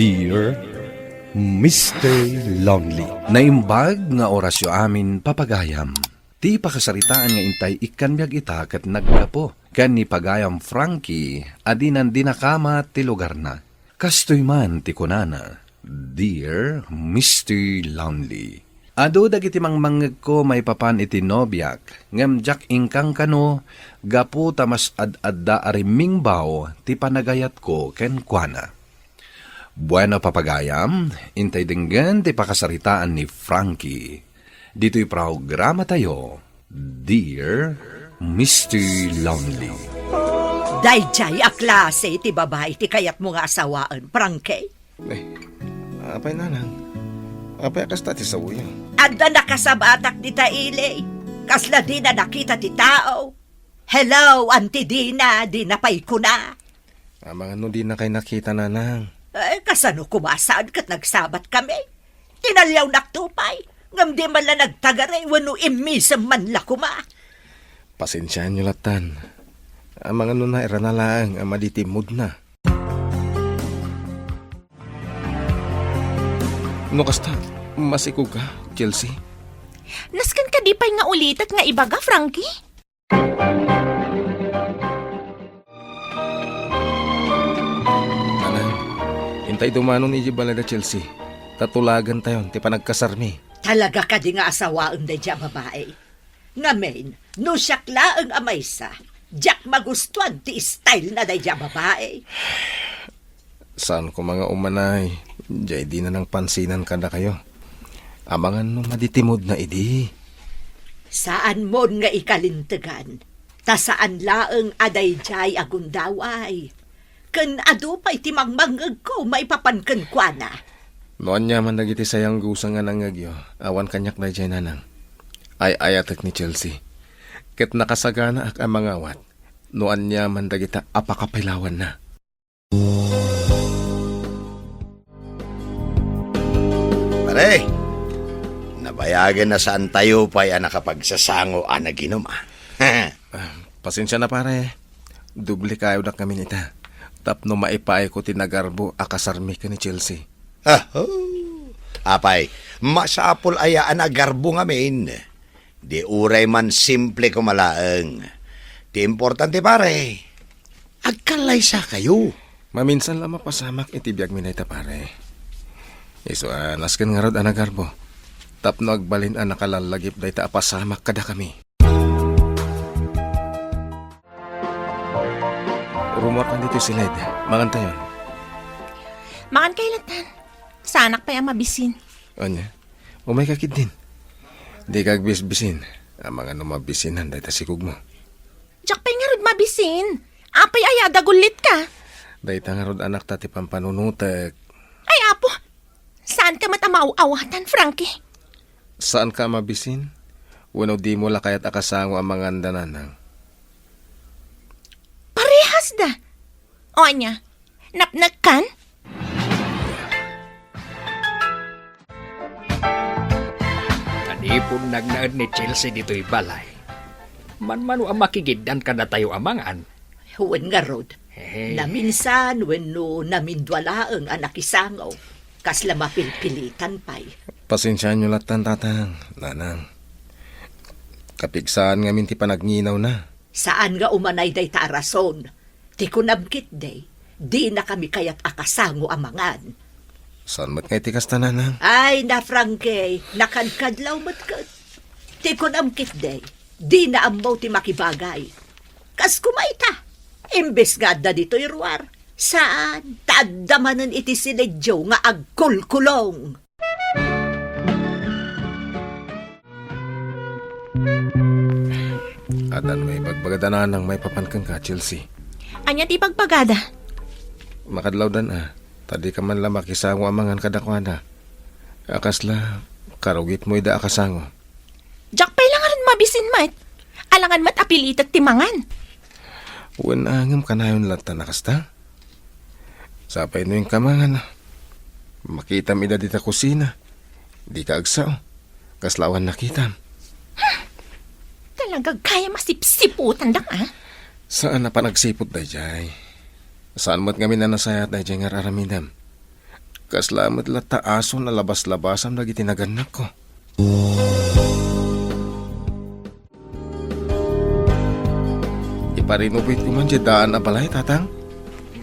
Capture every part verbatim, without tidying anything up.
Dear Mister Lonely. Naimbag nga orasyo amin, papagayam. Ti pakasaritaan nga intay ikkan biag ita ket naggapu ken ni pagayam Frankie a dinan dinakama ti lugarna. Kastoy man ti kunana, "Dear Mister Lonely, adu dagiti mangmangngegko maipapan iti nobiak, ngem diak inkangkano gapu ta mas ad-adda a rimmingbaw ti panagayatko kenkuana." Bueno, papagayam, intay denggen ti pakasaritaan ni Frankie. Ditoy programatayo, Dear Mister Lonely. Daydiay a klase ti babai ti kayatmo nga asawaen, Frankie? Eh, apay, nanang? Apay a kasta ti saoyo? Adda nakasabatak dita ili. Kasla dina nakita ti tao. "Hello, Auntie Dina," dina pay kuna. Amangan no dinakay nakita, nanang. Eh, kasano koma saan ket nagsabat kami? Tinaliawnakto pay, ngem di man la nagtagari wenno immisem man la koma. Pasensiaenyo lattan. Amangan no nairana laeng a madi ti moodna. No kasta, masikog ka, Chelsea? Nasken kadi pay nga ulitek nga ibaga, Frankie? Nanang, intay dumanon idiay balay da Chelsea, ta tulagantayon ti panagkasarmi. Talaga kadi nga asawaem daydiay a babai? Ngamin, no siak laeng a maysa, diak magustuan ti style na daydiay a babai. Saan koma nga umanay, jay dina nangpansinan kadakayo. Amangan no madi ti moodna idi. Saan mon nga ikalintegan, ta saan laeng a daydiay a gundaway. Ken adu pay ti mangmangngegko maipapan kenkuana. No ania man dagiti sayanggusa nga nangngegyo, awan kaniak daydiay, nanang. Ay-ayatek ni Chelsea. Ket nakasaganaak a mangawat no ania man dagita a pakapailawanna. Pare, nabayagen a saantayo pay a nakapagsasango a naginum, a. Ah, pasensia na, pare. Doble kayo da kami nita. Tapno maipaayko ti nagarbo a kasarmi ken ni Chelsea. Aho! Apay, masapul aya a nagarbo ngamin? Di uray man simple koma laeng. Ti importante, pare, agkallaysakayo. Maminsan la mapasamak iti biagmi dayta, pare. Isu a nasken ngarud a nagarbo. Tapno agbalin a nakalallagip dayta a pasamak kadakami. Rummuarkan ditoy siled. Mangantayon. Mangan kay lattan. Saanak pay a mabisin. Ania? Umayka ketdin. Dika agbisbisin. Amangan no mabisinan dayta sikogmo. Diak pay ngarud mabisin. Apay aya a dagullitka? Dayta ngarud anakta ti pampanunotek. Ay, apo! Saanka met a maaw-awatan, Frankie. Saanka a mabisin? Wenno dimo la kayat a kasango a manganda, nanang? Parehasda. O ania, napnekkan? Kadipon nagnaed ni Chelsea ditoy balay, manmano a makigiddan kadatayo a mangan. Wen ngarud, eh, naminsan wenno namindua laeng a nakisango, kasla mapilpilitan pay. Pasensiaenyo lattan, tatang, nanang. Kapigsaan ngamin ti panagninawna. Saan nga umanay dayta a rason. Ti kunam ketdi, dinakami kayat a kasango a mangan. Saan met nga iti kasta, nanang? Ay, na, Frankie, nakadkadlaw met ket. Ti kunam ketdi, dina ammo ti makibagay. Kas koma ita, imbes nga adda ditoy ruar, saan, ta adda manen iti siledyo nga agkulkulong. Addan maibagbagada nanang maipapan kenka, Chelsea. Ania ti ibagbagada? Makadlawdan a, ta dika man la makisango a mangan kadakuada. A kasla, karugitmo ida a kasango. Diak pay la ngarud mabisin met. Alangan met a pilitek ti mangan. Wen a ngem kanayon lattan a kasta? Sapay no inka mangan, makitam ida dita kusina. Dika agsao. Kasla awan nakitam. Hmm. Talaga gayam a sipsiputandak, a? Saan a panagsiput daydiay. Saan met ngamin a nasayaat daydiay nga ar-aramidem. Kasla met latta ason a labas-labasam dagiti nagannakko. Iparenovate ko man diay daan a balay, Tatang?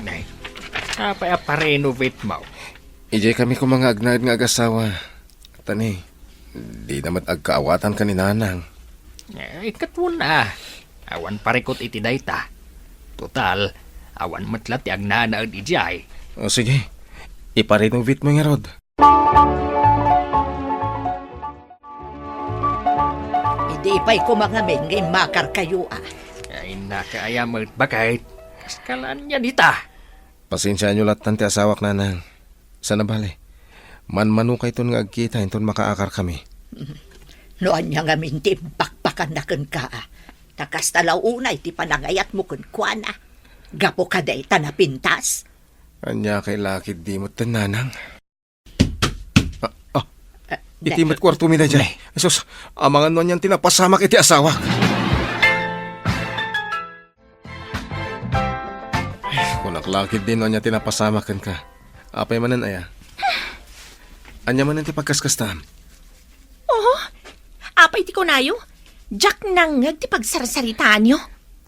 Nay, apay a parenovate mo? Idiay kami koma nga agnaed nga agasawa. Tani, dina met agkaawatan ken ni Nanang. Eh, ket wen a. Awan parikut iti dayta. Total, awan met la ti agnanaed idiay. O, sige. Iparenovate mo ngarud. Idi pay koma ngamin nga immakarkayo, a. Ay, nakaaya met, baket. Kalaan yan ita. Pasensiaanyo lattan ti asawak, Nanang. Sana bale, manmanokayton nga agkita inton makaakarkami. No ania ngamin ti impakpakanna kenka, a. Ta kasta la unay ti panangayatmo kenkuana. Gapu kadi ta napintas? Ania kay lakid di met ten, Nanang? Ah, ah. Ah, iti met kuartomi daydiay. Nay. Ay, sus, amangan no anian ti napasamak iti asawak. Ay, kunak lakid din no ania ti napasamak kenka. Apay manen aya? Ania manen ti pagkaskastam? Oh, apay ti kunayo? Diak nangngeg ti pagsarsaritaanyo.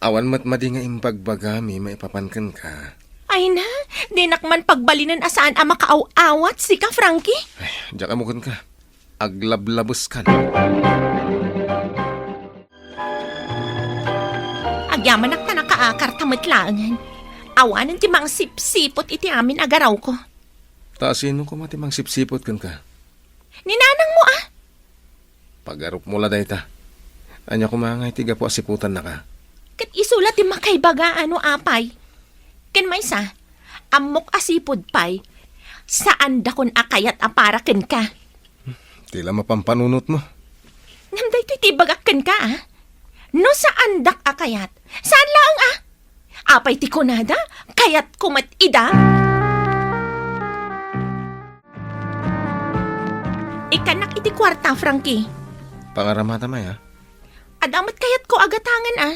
Awan met madi nga imbagbagami maipapan kenka. Ay na, dinak man pagbalinen a saan a makaaw-awat sika, Frankie. Ay, diak ammo kenka. Aglablabeskan. Agyamanak ta nakaakar ta met laengen. Awanen ti mangsipsipot iti amin a garawko. Ta sino koma ti mangsipsipot kenka? Ni nanangmo, a. Pagarupmo la dayta. Ania koma ngay ti gapu a siputannaka? Ket isu la ti makaibaga, a no apay. Ken maysa, ammok a sipud pay, saandakon a kayat a para kenka. Ti la mapampanunotmo. Ngem daytoy ti ibagak kenka, a. No saandak a kayat, saan laeng, a. Apay ti kunada? Kayatko met ida? Ikkannak iti kuarta, Frankie. Pangaramatam aya? Adda met kayatko a gatangen, a.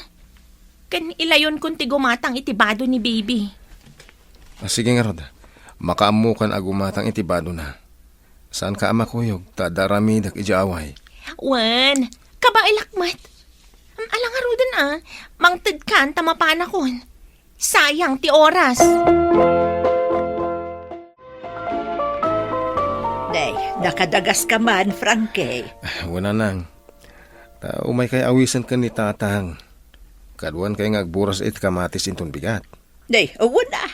Ken ilayonkon ti gumatang iti bado ni Baby. Ah, sige ngarud. Makaammokan a gumatang iti badona. Saanka a makuyog ta adda aramidek idiay away. Wen, kabaelak met. Ala ngaruden, a, mangtedkan ta mapanakon. Sayang ti oras. Nay, nakadagaska man, Frankie. Wen, Nanang. Ta umaykay awisen ken ni Tatang. Kaduankay nga agburas iti kamatis inton bigat. Nay, wen a.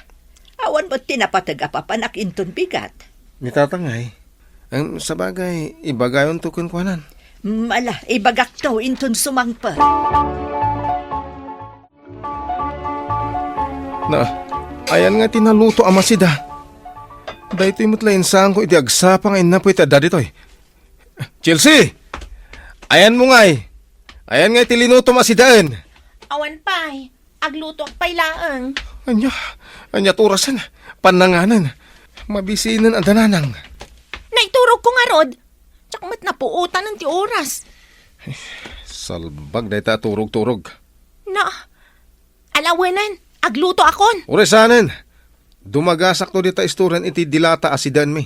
Awan met ti napateg a papanak inton bigat. Ni Tatang ay? Em, sabagay, ibagayonto kenkuanan. Mm, ala, ibagakto inton sumangpet. Na, ayan nga ti naluto a masida. Daytoy met la insaanko iti agsapa nga innapoy ti adda ditoy. Chelsea! Ayanmo ngay? Ayan ngay ti linutom a sidaen? Awan pay. Aglutoak pay laeng. Ania? Ania ti orasen? Pannanganen. Mabisinen a dananang. Naiturogko ngarud. Diak met napuotanen ti oras. Salbag dayta a turog-turog. Na, alawanen, aglutoakon. Uray saanen. Dumagasakto dita istorian iti dilata a sidaenmi.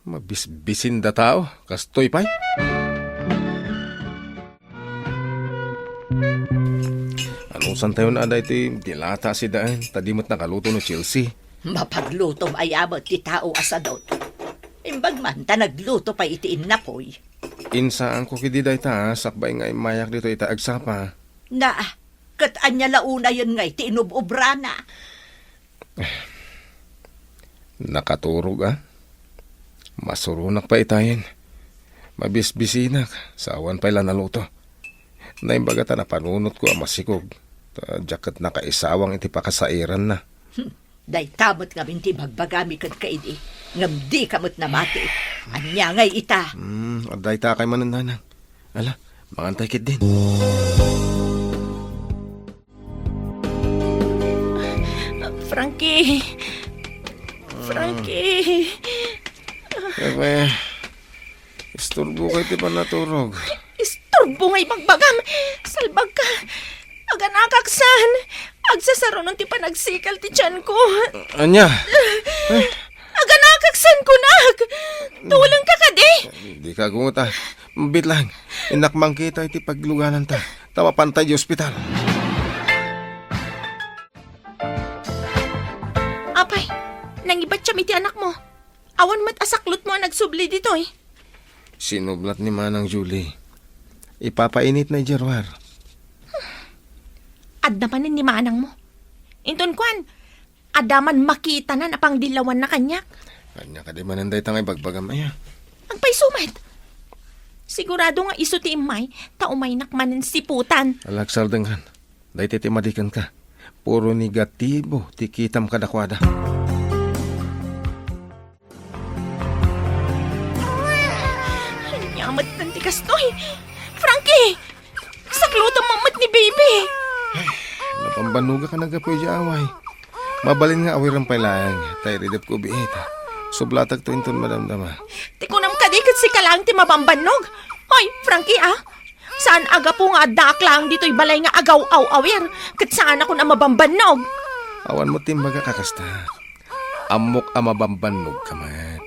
Mabisbisin da tao, kastoy pay. Anusantayon a daytoy dilata a sidaen, ta di met nakaluto ni Chelsea. Mapaglutom aya met ti tao a sadut. Imbag man ta nagluto pay iti innapoy. Insaanko ketdi dayta, sakbay nga immayak ditoy ita agsapa. Na, ket ania la unayen ngay ti inub-obrana? Nakaturog, a? Masuronak pay itayen. Mabisbisinak, sa awan pay la naluto. Naimbag ta napanunotko a masikog. Ta diak ket nakaisawang iti pakasairanna. Hmm. Dayta met ngamin ti ibagbagami kenka idi, ngem dika met namati. Ania ngay ita? Hmm, adda ita kay manen, nanang. Ala, mangantay ketdin. Frankie. Frankie. Bebe, isturbokay ti pannaturog. Isturbo nga ibagbagam. Salbagka. Aganakak san. Agsasarunon ti panagsikel ti tianko. Ania? Eh, Aganakak san kunak! Tulongka kadi! Dika agungota. Bitlang, innak mangkita iti paglugananta. Ta mapanta iti ospital. Apay, nangibattiam iti anakmo. Awan met a saklotmo a nagsubli ditoy. Sinublat ni Manang Julie. Ipapainitna idiay ruar. Adda manen ni manangmo. Inton kuan, adda man makitanan a pangdillawanna kaniak. Ania kadi manen dayta nga ibagbagam, aya? Agpayso met. Sigurado nga isu ti immay, ta umaynak manen siputan. Ala, agsardengkan. Dayta ti madi kenka. Puro negatibo ti kitam kadakuada. Ania met ti kastoy? Frankie! Saklotam met ni baby! Ay, nabambannogak a naggapu idiay away. Mabalin nga awiram pay laeng, ta iridepko biit. Sublatakto inton madamdama. Ti kunam kadi ket sika laeng ti mabambannog? Hoy, Frankie, ah! Saan a gapu nga addaak laeng ditoy balay nga agaw-aw-awir, ket saanakon a mabambannog? Awan met ti imbagak a kasta. Ammok a mabambannog ka met.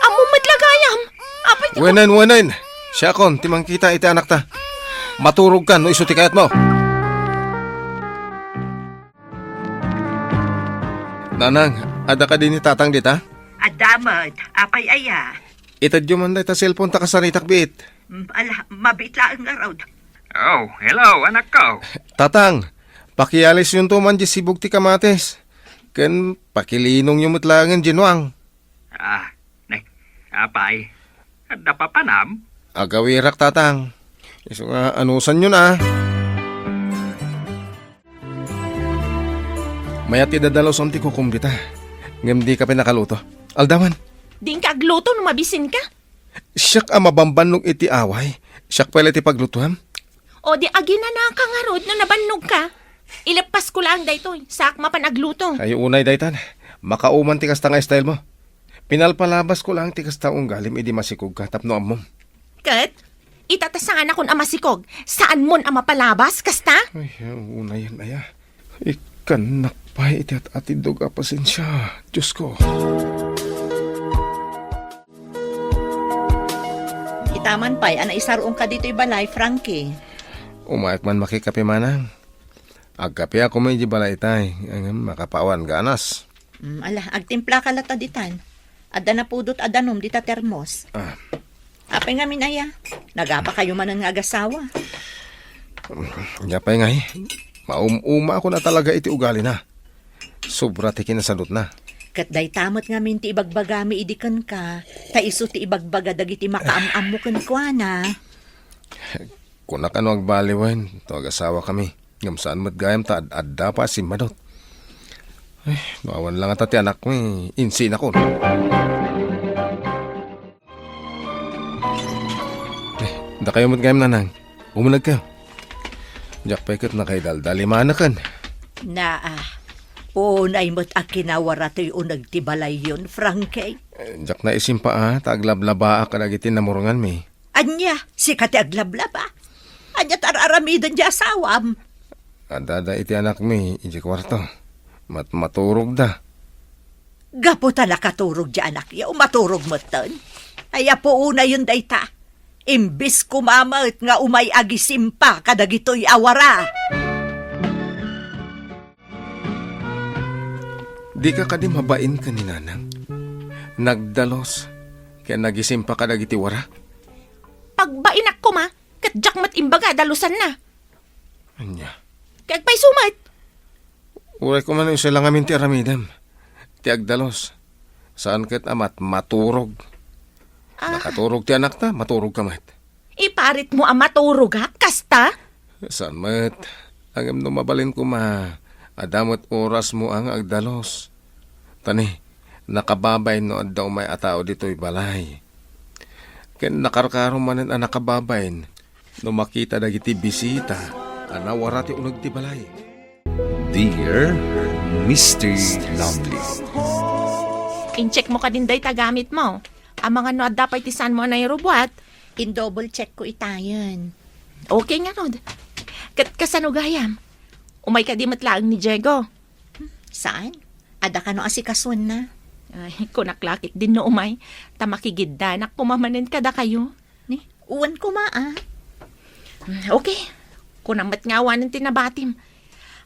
Ammom met la gayam. Apay ti Wenen, wenen! Siakon ti mangkita iti anakta. Maturogkan no isu ti kayatmo. Nanang, adda kadi ni tatang dita? Adda met. Apay aya? Itedyo man dayta cellphone ta kasaritak biit. Mm, ala, mabiit laeng ngarud. Oh, hello, anakko. Tatang, pakialisyonto man di sibug ti kamatis. Ken pakilinongyo met laengen di nuang. Ah, ne, apay, adda papanam? Agawirak, tatang. Isu nga anusanyon a. Mayat ti dadalos ti kukum dita. Ngem dika pay nakaluto. Aldawan. Dinka agluto no mabisinka. Siak a mabambannog iti away. Siak pay la ti paglutuam. O di aginanaka ngarud no nabannogka. Ileppasko laeng daytoy, saak mapan agluto. Ay, unay daytan. Makauman ti kasta nga style mo. Pinalpalabasko laeng ti kasta unggalim idi masikogka tapno ammom. Ket, ita ta saanakon a masikog, saanmon a mapalabas, kasta? Ay, unayen aya. Ikkannak pay iti at-atidog a pasensia, Diosko. Itaman pay a naisar-ongka ditoy balay, Frankie. Umayek man makikape manang. Agkapeak koma idiay balay itay, ngem makapawan ganas. Mm, ala, agtimplaka latta ditan. Adda napudot a danum dita termos. Ah. Apay ngamin aya? Nagapakayo manen nga agasawa. Apay ngay, maum-umaakon a talaga iti ugalina. Sobra ti kinasadutna. Ket dayta met ngamin ti ibagbagami idi kenka, ta isu ti ibagbaga dagiti makaam-ammo kenkuana. Kunak a no agbaliwen, to agasawakami. Ngem saan met gayam ta ad-adda pay a simmadut. Eh, no awan la ngata ti anakmi, insinakon. Eh, dakayo met gayam, nanang. Umunegkayo. Diak pay ket nakaidaldal, imaneken. Naa, unay met a kinawara toy uneg ti balayyon, Frankie. Eh, diak naisimpa a, ta aglablabaak kadagiti namuronganmi. Ania, sika ti aglablaba? Ania ti ar-aramiden ti asawam? Adda iti anakmi idiay kuarto. Mat-, maturogda. Gapu ta nakaturog ti anakyo, maturog metten. Ay, apo, unayen dayta. Imbes koma met nga umay agisimpa kadagitoy a wara. Dika kadi mabain ken ni nanang? Nagdalus ken nagisimpa kadagiti wara? Pagbainak koma, ket diak met imbaga a dalusanna. Ania? Kay agpayso met. Uray koma no isu la ngamin ti aramidem. Ti agdalus. Saan ket a mat-, maturog. Ah. Nakaturog ti anakta, maturogka met. Iparitmo a maturogak, kasta? Saan met. Ngem no mabalin koma, adda met orasmo a nga agdalus. Ta ni, nakababain no adda umay a tao ditoy balay. Ken nakarkaro manen a nakababain no makita dagiti bisita a nawara ti uneg ti balay. Dear Mister Lumley. In-check mo kadin dayta gamitmo. Amangan no adda pay ti saanmo a nairubuat. In-double check ko itayen. Okay ngarud. Ket kasano gayam? Umay kadi met laeng ni Diego? Saan? Adda kano asikasuenna? Ay, kunak la ketdin no umay, ta makigiddanak koma manen kadakayo. Ni, wen koma, a. Okay, kunam met nga awanen ti nabatim.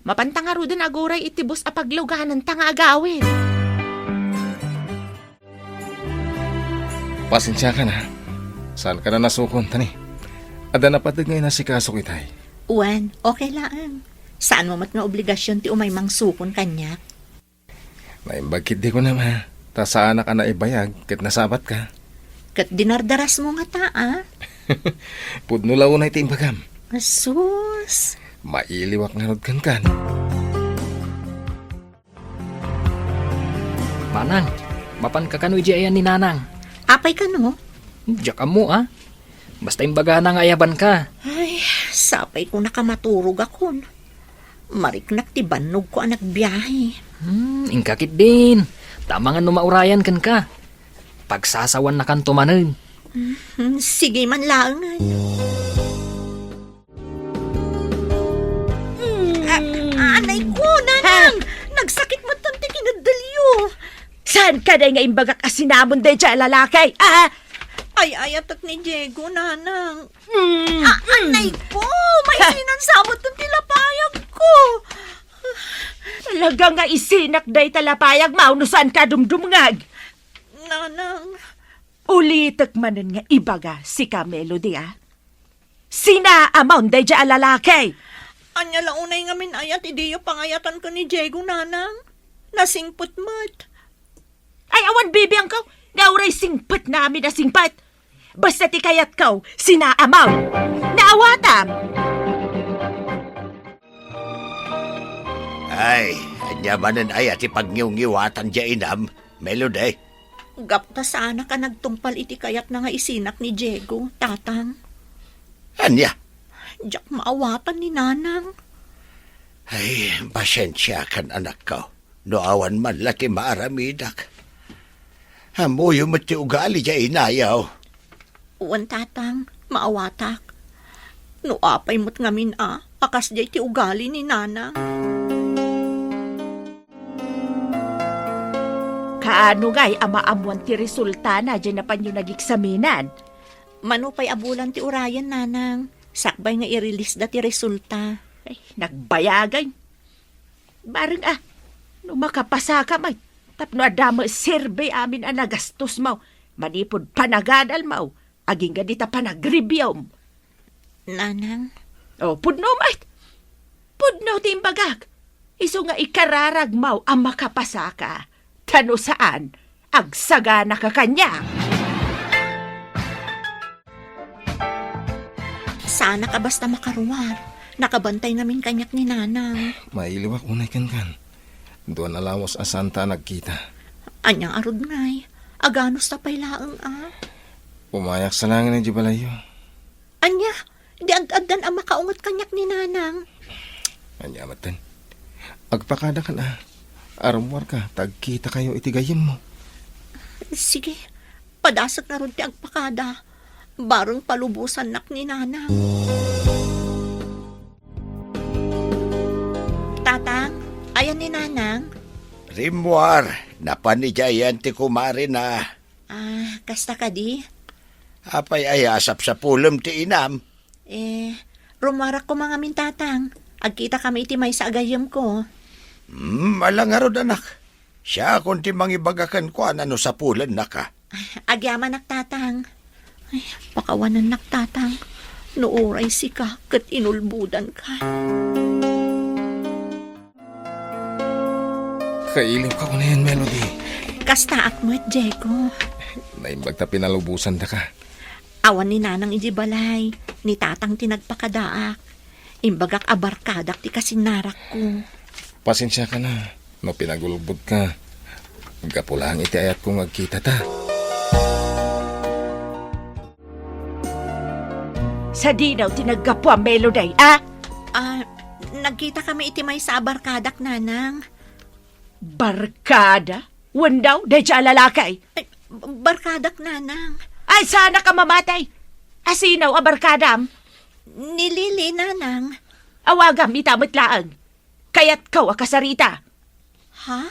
Mapanta ngaruden aguray iti bus a paglugananta nga agawid. Pasensiakan, a. Saanka a nasukon, ta ni, adda napateg nga inasikasok itay. Wen, okay laeng. Saanmo met nga obligasion ti umay mangsukon kaniak. Naimbag ketdi kunam, a, ta saanak a naibayag ket nasabatka. Ket dinardarasmo ngata, a? Pudno la unay ti imbagam. Asus! Mailiwak ngarud kenkan. Manang, mapanka kano idiay ayan ni Nanang? Apay kano? Diak ammo, a. Basta imbagana nga ayabanka. Ay, sapay ko nakamaturogakon. Mariknak ti bannogko a nagbiahe. Hmm, inka ketdin. Tama nga no maurayan kenka. Pagsasawannakanto manen. Hmm, sige man laengen. Hmm. A-, anay ko, Nanang! Ha? Nagsakit met ti kineddelyo. Saan ka day nga imbagak a sinamon daydiay a lalaki? A? Ay-ayatek ni Diego, Nanang. Hmm. A-, anay ko! Maisinan sa met ti lapayagko! Talaga nga isinak dayta lapayagmo no saan ka dumdumngeg. Nanang. Ulitek manen nga ibaga, sika, Melody, a. Sinaamon daydiay a lalaki. Ania la unay ngamin ayat idiyo pangayatan ken ni Diego, Nanang? Nasingpet met. Ay, awan bibiangko. Nga uray singpet nga amin a singpet. Basta ti kayatko, sinaamon. Naawatam. Ay, ania manen aya ti pagngiwngiwatan diay inam, Melody? Gapu ta saanak a nagtungpal iti kayatna nga isinak ni Diego, Tatang. Ania? Diak maawatan ni Nanang. Ay, pasensiakan, anakko, no awan man la ti maaramidak. Ammoyo met ti ugali diay inayo. Wen, Tatang, maawatak. No apay met ngamin a, a kasdiay ti ugali ni Nanang. Kaano ngay a maammuan ti resultana diay napanyo nageksaminan? Mano pay a bulan ti urayen, Nanang. Sakbay nga i-release da ti resulta. Ay, nagbayagan. Bareng a, no makapasaka met, tapno adda met serbi amin a nagastosmo, manipud panagadalmo, agingga dita panagreviewm. Nanang. O, pudno met. Pudno ti imbagak. Isu nga ikararagmo a makapasaka. Ta no saan, agsaganaka kaniak. Saanak a basta makaruar. Nakabantay ngamin kaniak ni Nanang. Mailiwak unay kenkan. Duan a lawas a saanta a nagkita. Ania ngarud ngay? Aganusta pay laeng a? Umayak sa langin idiay balayyo. Ania? Di ad-addan a makaunget kaniak ni Nanang. Ania metten? Agpakadakan a. Arummuarka, ta agkitakayo iti gayyemmo. Sige, padasek ngarud ti agpakada. Bareng palubosannak ni Nanang. Tatang, ayan ni Nanang? Rimmuar, napan idiay ayan ti kumarena. A, kasta kadi? Apay aya a sapsapulem ti inam? E, rummuarak koma ngamin, Tatang. Agkitakami iti maysa a gayyemko. Hmm, ala ngarud, anak. Siakon ti mangibaga kenkuana no sapulennaka. Agyamanak, Tatang. Ay, pakawanennak, Tatang. No uray sika ket inulbodanka. Kailiwka unayen, Melody. Kastaak met, Diego. Naimbag ta pinalubosandaka. Awan ni Nanang idiay balay, ni Tatang ti nagpakadaak. Imbagak a barkadak ti kasinnarakko. Pasensiakan a, no pinagulbodka. Gapu laeng iti ayatko nga agkitata. Sadino ti naggapuam, Melody, a? A, nagkitakami iti maysa a barkadak, Nanang. Barkada? Wen daw, daydiay a lalaki? Ay, barkadak, Nanang. Ay, saanak a mamatay! Asino a barkadam? Ni Lily, Nanang. Awagam ita met laeng. Kayatko a kasarita. Ha?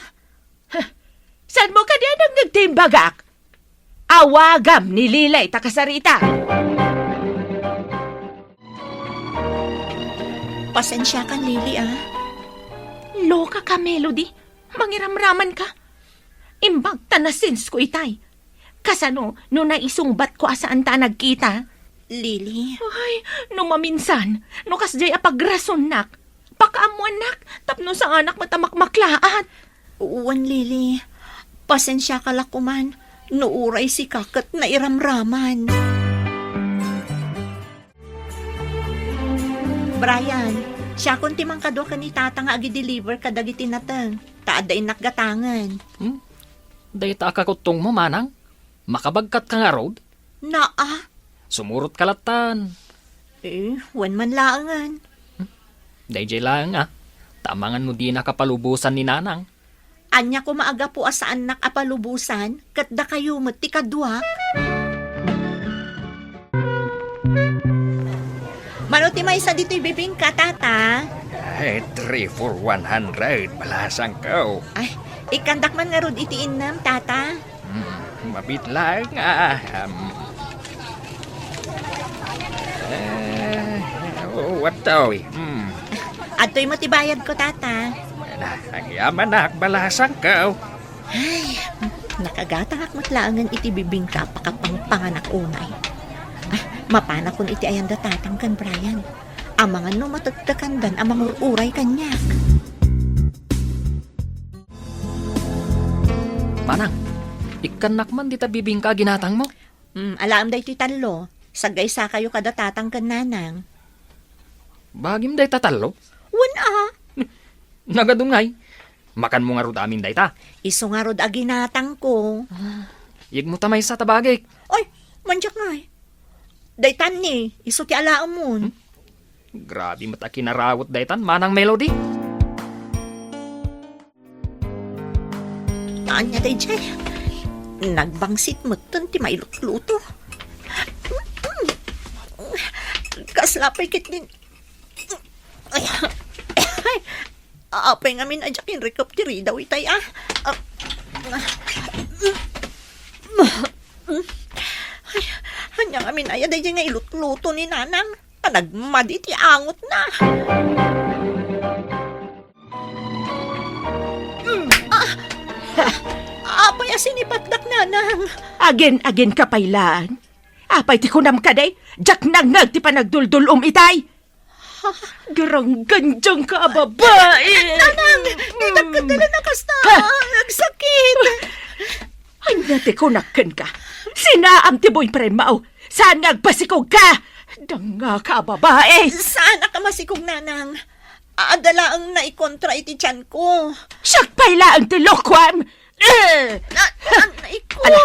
Huh. Saanmo kadi a nangngeg ti imbagak? Awagam ni Lily ta kasarita. Pasensiakan, Lily, ah. Loka ka, Melody. Mangiramraman ka. Imbag ta nasense ko itay. Kasano no naisungbat ko a saan ta a nagkita? Lily. Ay, no maminsan, no kasdiay a pagrasonnak, pakaammoannak, tapno saanak met a makmaklaat. Wen, Lily. Pasensiaka la koman, no uray sika ket nairamraman. Brian, siakon ti mangkadua ken ni Tata nga agi-deliver kadagiti nateng, ta adda innak gatangen. Hmm? Dayta a kakuttongmo, manang? Makabagkatka ngarud? Naa. Sumurotka lattan. Eh, wen man laengen. Hmm? Daydiay laeng, ah. Ta amangan no dinaka palubosan ni nanang. Ania koma a gapu a saannak a palubosan, ket dakayo met ti kadua? Mano ti maysa ditoy bibingka, Tata? Eh, three for one hundred, balasangko. Ay, ikkandak man ngarud iti innem, Tata. Hmm, mabiit laeng nga, um, eh, oh, what the, hmm. Adtoy mo ti bayadko, Tata. Na, agyamanak, balasangko. Ay, nakagatangak met laengen iti bibingka a pakapangpanganak unay. Ah, mapanakon iti ayan da Tatang ken Brian. Amangan no matektekandan a mangur-uray kaniak. Manang, ikkannak man dita bibingka a ginatangmo. Hmm, alaem daytoy tallo. Saggaysakayo kada Tatang ken Nanang. Bagim dayta tallo? Wen a. Nagadun ngay. Makanmo ngarud amin dayta. Isu ngarud a ginatangko. Yegmo ta maysa ta bagik. Oy, mandiak ngay. Daytan ni, isu ti alaemon. Hmm? Grabe met a kinarawet daytan, Manang Melody. Ania daydiay? Nagbangsit metten ti mailutluto. Kasla pay ketdin. Ay, apay ngamin a diak inrikep ti ridaw itay, ah. Ay, ania ngamin aya daydiay nga ilutluto ni Nanang? A nagmadi ti angotna. Mm, ah! Apay a sinipatdak, Nanang? Agin-agin ka pay laeng? Apay ti kunam kadi? Diak nangngeg ti panagduldul-om itay. Ha? Garanggandiangka a babai. Nanang, ditak ket dala na kasta. Ha? Agsakit. Ania ti kunak kenka? Sinaam ti boyfriend mo. Saan nga agpasikog ka? Dangngaka a babai. Saanak a masikog, Nanang. Adda laeng naikontra iti tianko. Siak pay laeng ti lokoam. Eh! Na, na, naiko. Ala,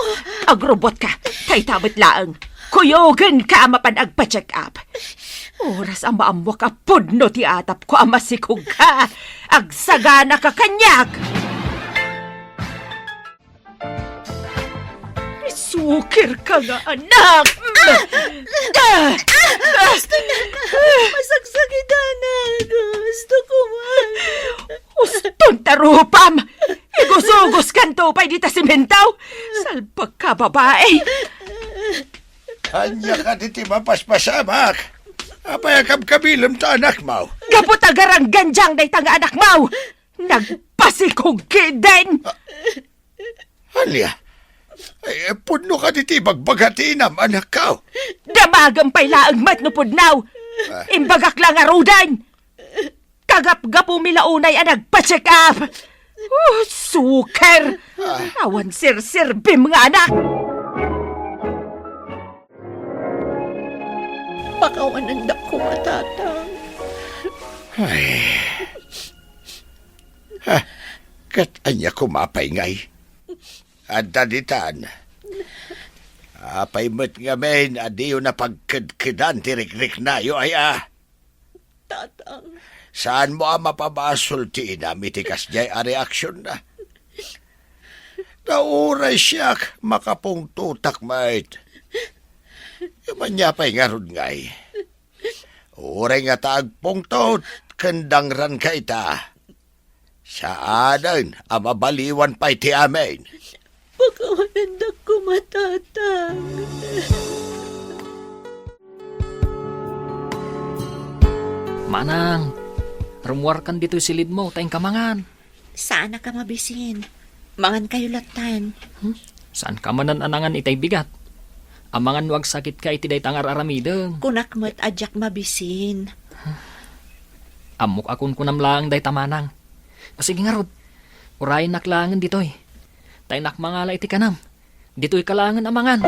agrubot ka. Tay tabet laeng. Kuyogen ka a mapan agpa-check up. Oras a maammoak a pudno ti atapko a masikog ka. Agsagana ka kaniak. Sukir ka nga anak! Ah! Ah! Ah! Gusto na! Masaksakitan na! Gusto ko man! Uston ta rupam! Igusugos kanto pay dita simento! Salbag ka, babai! Ania kadi ti mapaspasamak? Apay a kabkabilem ta anakmo? Gapu ta garanggandiang dayta nga anakmo! Nagpasikog ketdin! Ania? Ay, pudno kadi ti ibagbaga ti inam, anakko? Damagem pay laeng met no pudno. Ah. Imbagak la ngaruden. Kagapgapumi la unay a nagpa-check up. Oh, sukir. Ah. Awan serserbim nga anak. Pakawanendak koma, Tatang. Ay. Ha, ket ania koma pay ngay? Adda ditan. Apay met ngamin a diyo napagkedkedan ti rikriknayo, aya? Tatang. Saanmo a mapabasol ti inam iti kasdiay a reaksionna? Ta uray siak, makapungtotak met. Ngem ania pay ngarud ngay? Uray ngata agpungtot ken dangranka ita. Saanen a mabaliwan pay ti amin. Pakawanendak koma, Tatang. Manang, rummuarkan ditoy silidmo ta inka mangan. Saanak a mabisin. Mangankayo lattan. Hmm? Saanka manen a nangan itay bigat? Amangan no agsakitka iti dayta nga ar-aramidem. Kunak met a diak mabisin. Ammok a kunkunam laeng dayta, Manang. O sige ngarud, urayennak laengen ditoy. Ta innak mangala iti kanam, ditoyka laengen a mangan.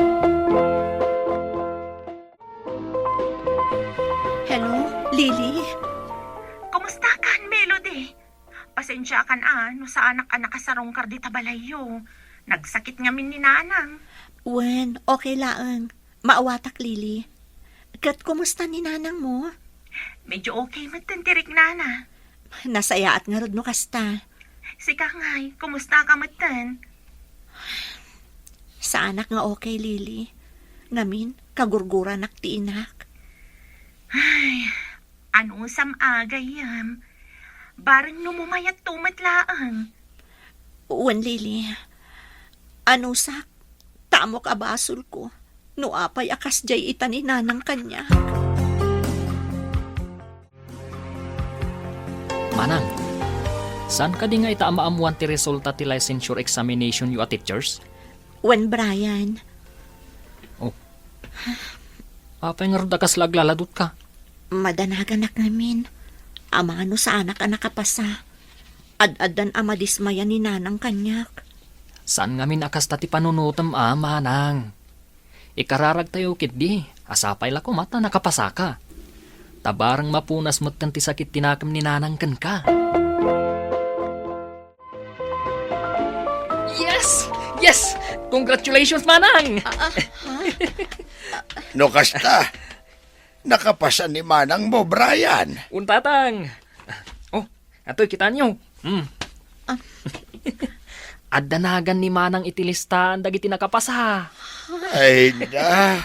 Hello, Lily? Kumustakan, Melody? Pasensiakan a no saanak a nakasarungkar dita balayyo. Nagsakit ngamin ni Nanang. Wen, okay laeng. Maawatak, Lily. Ket kumusta ni Nanang mo? Medyo okay met ti riknana. Nasayaat ngarud no kasta. Sika ngay, kumusta ka metten? Saanak nga okay, Lily. Ngamin, kagurguranak ti inak. Ay, anusam a gayyem. Bareng no mumayatto met laeng. Wen, Lily. Anusak, ta ammok a basolko. No apay a kasdiay ita ni Nanang kaniak. Manang, saan kadi nga ita a maammuan ti resulta ti licensure examination yo a teachers? Wen, Brian. Oh. Apay ngarud a kasla aglaladutka? Madanaganak ngamin. Amangan no saanak a nakapasa. Ad-addan a madismaya ni Nanang kaniak. Saan ngamin a kasta ti panunotem a, Manang. Ikararagtayo ketdi a sapay la koma ta nakapasaka. Ta bareng mapunas metten ti sakit ti nakem ni Nanang kenka. Yes! Yes! Congratulations, Manang! Ah, ah, ha? No kasta, nakapasa ni Manang mo, Brian. Un, Tatang. Oh, atoy, kitaenyo. Hmm. Ah. Adda nagan ni Manang iti listaan dagiti nakapasa. Ay na.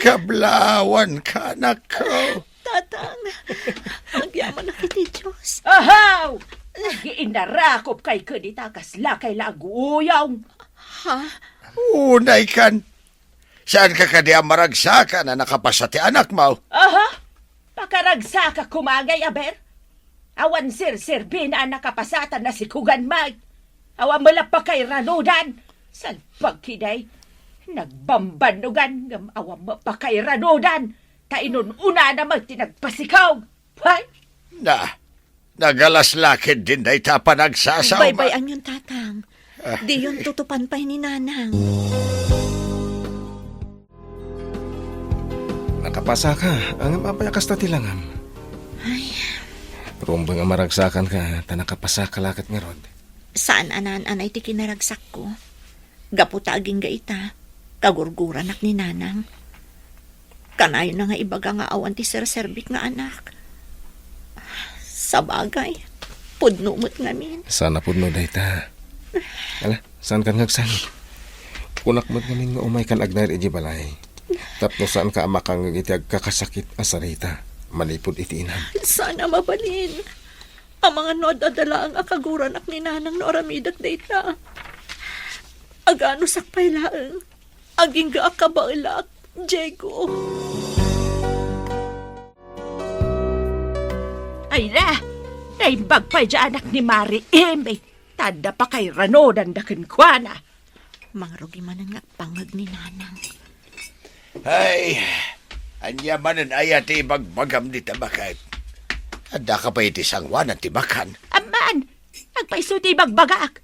Kablawan ka, anak ko. Tatang, agyamanak iti Dios. Ahaw! Agiinarakop kay kadi ta kasla kay la aguuyong. Ha? Unay kan. Saanka kadi a maragsakan a nakapasa ti anakmo? Aha? Pakaragsakak koma ngay, aber? Awan serserbina a nakapasa ta nasikugan met. Awan met la pakairanudan. Salbag kiday. Nagbambannogan ngem awan met pakairanudan. Ta inun-unana met ti nagpasikog. Hay! Na, nagalas la ketdin dayta a panagsasaom. Baybay-anyon, Tatang. Ah. Diyon tutupan pay ni Nanang. Nakapasaka, ngem apay a kasta ti langam? Ay. Rumbeng a maragsakanka, ta nakapasaka la ket ngarud. Saan a naan-anay ti kinaragsakko. Gapu ta agingga ita, kagurguranak ni Nanang. Kanayon a nga ibaga nga awan ti serserbik nga anak. Sabagay, pudno met ngamin. Saan a pudno dayta. Ala, saankan nga agsalut? Kunak met ngamin nga umaykan agnaed idiay balay. Tapno saanka a makangngeg iti agkakasakit a sarita manipud iti inam. Saan a mabalin. Amangan no ad-adda laeng a kaguranak ni Nanang no aramidek dayta. Aganusak pay laeng. Agingga a kabaelak, Diego. Ay na, naimbag pay diay anak ni Mari Eme, ta adda pakairanudanda kenkuana. Mangrugi manen nga agpangngeg ni Nanang. Ay, ania manen aya ti ibagbagam dita baket? Addaka pay iti sangoanan ti makan? Amman, agpayso ti ibagbagak.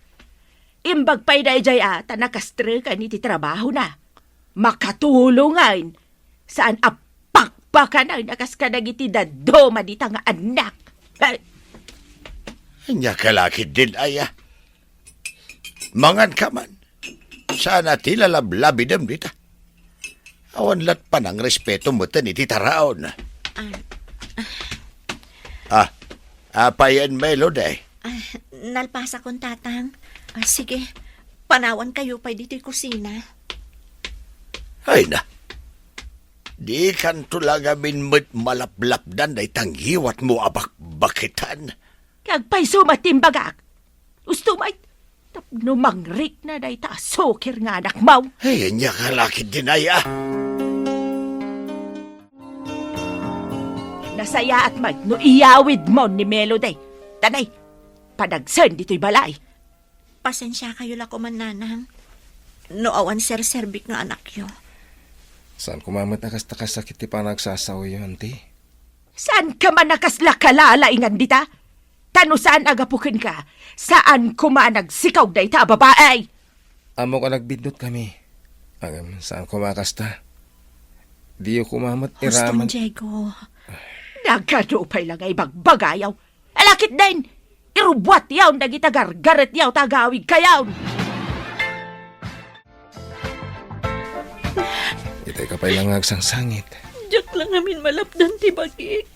Imbag pay daydiay a ta nakastrekan iti trabahona. Makatulongan, saan a pakpakanan a kas kadagiti dadduma dita nga annak. Ay! Ania ka la ketdin aya? Manganka man. Saan a ti lalablabidem dita. Awan lat panangrespeto metten iti taraon. Ah. Ah, apayen, Melody? Ah, nalpasakon, Tatang. Ah, sige, panawankayo pay ditoy kusina. Ay na, dikanto la ngamin met malaplapdan dayta ngiwatmo a bakbaketan. Agpayso met ti imbagak. Usto met, tapno mangrikna dayta a sukir nga anakmo. Ay, ania ka lakit dinaya. Nasayaat met no iyawidmo ni Melody. Tanay, padagsen ditoy balay. Pasensiakayo la koman, nanang, no awan serserbik nga anakyo. Saan koma met a kasta kasakit ti panagsasaoyo, anti? Saan ka man a kasla kalalaingan dita? Ta no saan a gapu kenka, saan koma a nagsikaw dayta a babai. Ammok a nagbiddut kami. Ngem saan koma a kasta. Diyo koma met Huston, iraman. Diego. Nagadu pay la nga ibagbagayo. Alakit din! Irubbuatyo dagita gargaretyo ta agawidkayo. Itay ka pay la nga agsangsangit. Diak la ngamin malapdan ti bagik.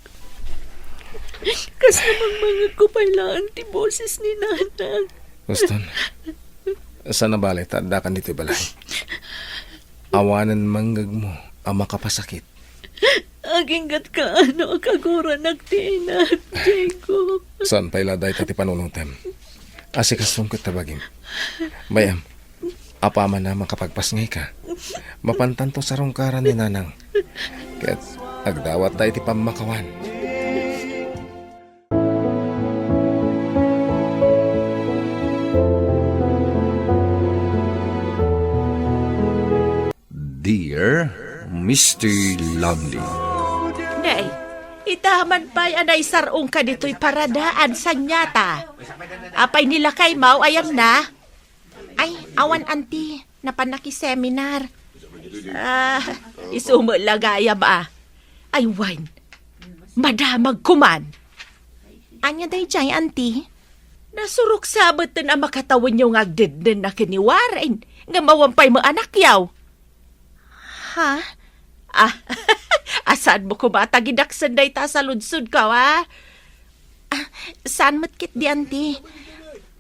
Kasla mangmangegko pay laeng ti boses ni nanang. Huston, saan a bale ta addakan ditoy balay. Awanen mangngegmo a makapasakit. Aginggatka no kaguranak ti inak, Diego. Saan pay la dayta ti panunotem. Asikasom ket ta bagim. Bay-am, apaman a makapagpasngayka, mapantanto sarungkaran ni nanang. Ket agdawatta iti pammakawan. Dear Mister Lonely. Nay, ita man pay a naisar-ongka ditoy paradaan, saniata. Apay ni lakaymo, ayanna? Ay, awan, anti. Napan nakiseminar. Ah, isu met la gayam a. Ay, wen. Madamag koman. Ania daydiay, anti? Nasurok sa metten a makatawenyo nga agdeddenna ken ni Warren, ngem awan pay met anakyo. Ha? Ah, a, saanmo koma a tagidaksen dayta a saludsodko, a? Ah, saan met ketdi, anti?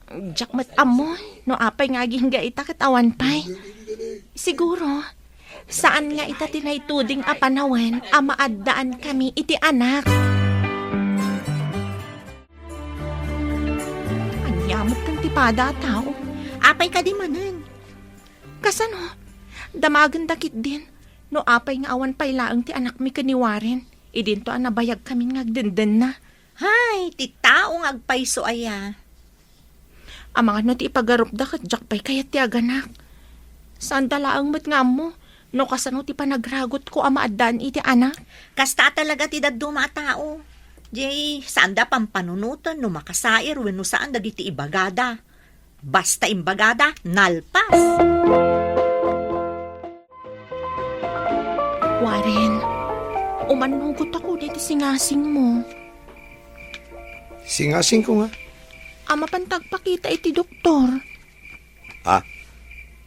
Diak met ammo no apay nga agingga ita ket awan pay. Siguro, saan nga ita ti naituding a panawen a maaddaanmi iti anak. Ania met ken ti pada a tao? Apay kadi manen? Kasano? Damagenda ketdin no apay nga awan pay laeng ti anakmi ken ni Warren, idinto a nabayagkamin nga agdendennana. Hay, ti tao nga agpayso aya. Amangan no ti ipagarupda ket diak pay kayat ti aganak. Saanda laeng met nga ammo no kasano ti panagragutko a maaddaan iti anak. Kasta talaga ti dadduma a tao. Jay, saanda pampanunoten no makasair wenno saan dagiti ibagada. Basta imbagada, nalpas. Warren, umannugotakon iti singasingmo. Singasingko nga? A mapan ta agpakita iti doktor. Ah,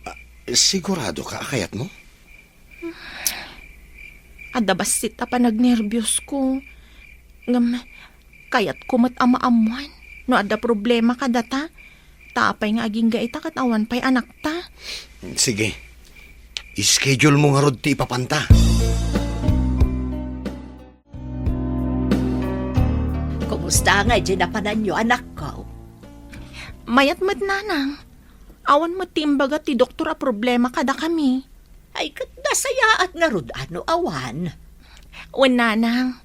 ah, sigurado ka a kayatmo? Adda bassit a panagnerbios ko. Ngem, kayatko met a maammuan no adda problema kadata. Ta apay nga agingga ita ket awan pay anakta? Sige. Schedule mo ngarud ti ipapanta. Kumusta ngay di napananyo, anakko? Mayat met, nanang. Awan met ti imbaga ti doktor a problema kadakami. Ay, ket nasayaat ngarud a no awan. Wen, nanang.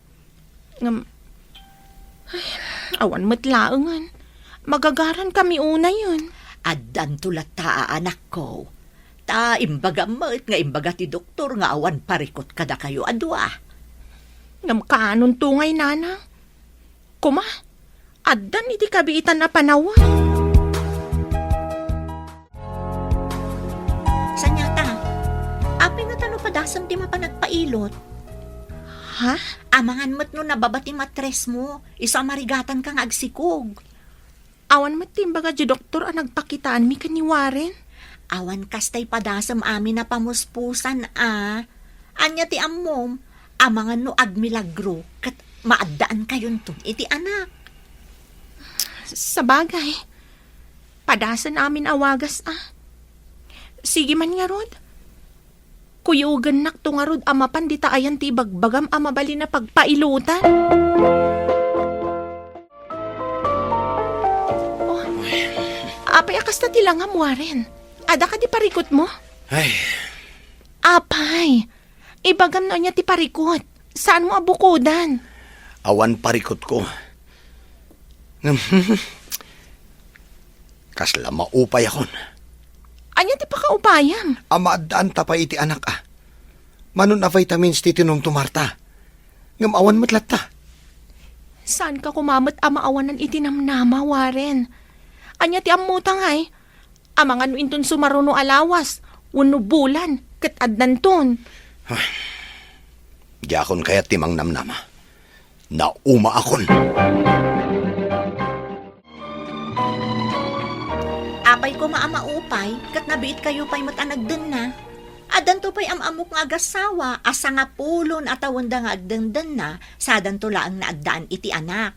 Ngem, ay, awan met laengen. Magagarankami unayen. Addanto latta a anakko. Ta imbagam met nga imbaga ti doktor nga awan parikut kadakayo a dua. Ngem kaanonto ngay, nanang? Koma, addan iti kabiitan a panawen. Saniata, apay nga ta no padasem ti mapan agpailot? Ha? Amangan met no nababa ti matresmo, isu a marigatanka nga agsikog. Awan met ti imbaga di doktor a nagpakitaanmi ken ni Warren? Awan kastay padasem amin a pamuspusan a. Ania ti ammom? Amangan no agmilagro ket maaddaankayon iti anak. Sabagay, padasen amin a wagas a. Sige man ngarud. Kuyogennakto ngarud a mapan dita ayan ti ibagbagam a mabalin a pagpailotan. Apay a kasta ti langam, Warren? Adda kadi parikutmo? Ay. Apay, ibagam no ania ti parikut. Saanmo a bukodan? Awan parikutko. Ngem, kasla maupayakon. Ania ti pakaupayam? A maaddaanta pay iti anak a. Mano a vitamins ti tinumtumarta. Ngem awan met latta. Saanka koma met a maawanan iti namnama, Warren. Ania ti ammota ngay? Amangan no inton sumaruno a lawas, wenno bulan, ket addanton. Diakon kayat ti mangnamnama. Naumaakon. Apay koma a maupay, ket nabiitkayo pay met a nagdenna. Addanto pay am-ammok nga agassawa a sangapulon a tawenda nga agdendenna, sadanto laeng nga addaan iti anak.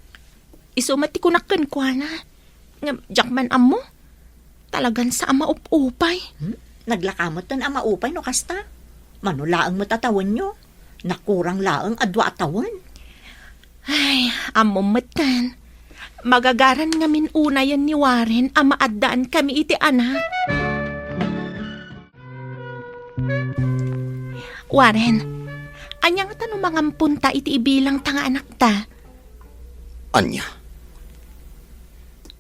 Isu met ti kunak kenkuana. Ngem diak man ammo. Talagan sa a maup-upay. Hmm? Naglaka metten a maupay no kasta. Mano laeng met a tawenyo? Nakurang laeng a dua a tawen. Ay, ammom metten. Magagaran ngamin unayen ni Warren a maaddaan kami iti anak. Warren, ania ngata no mangamponta iti ibilangta nga anakta? Ania?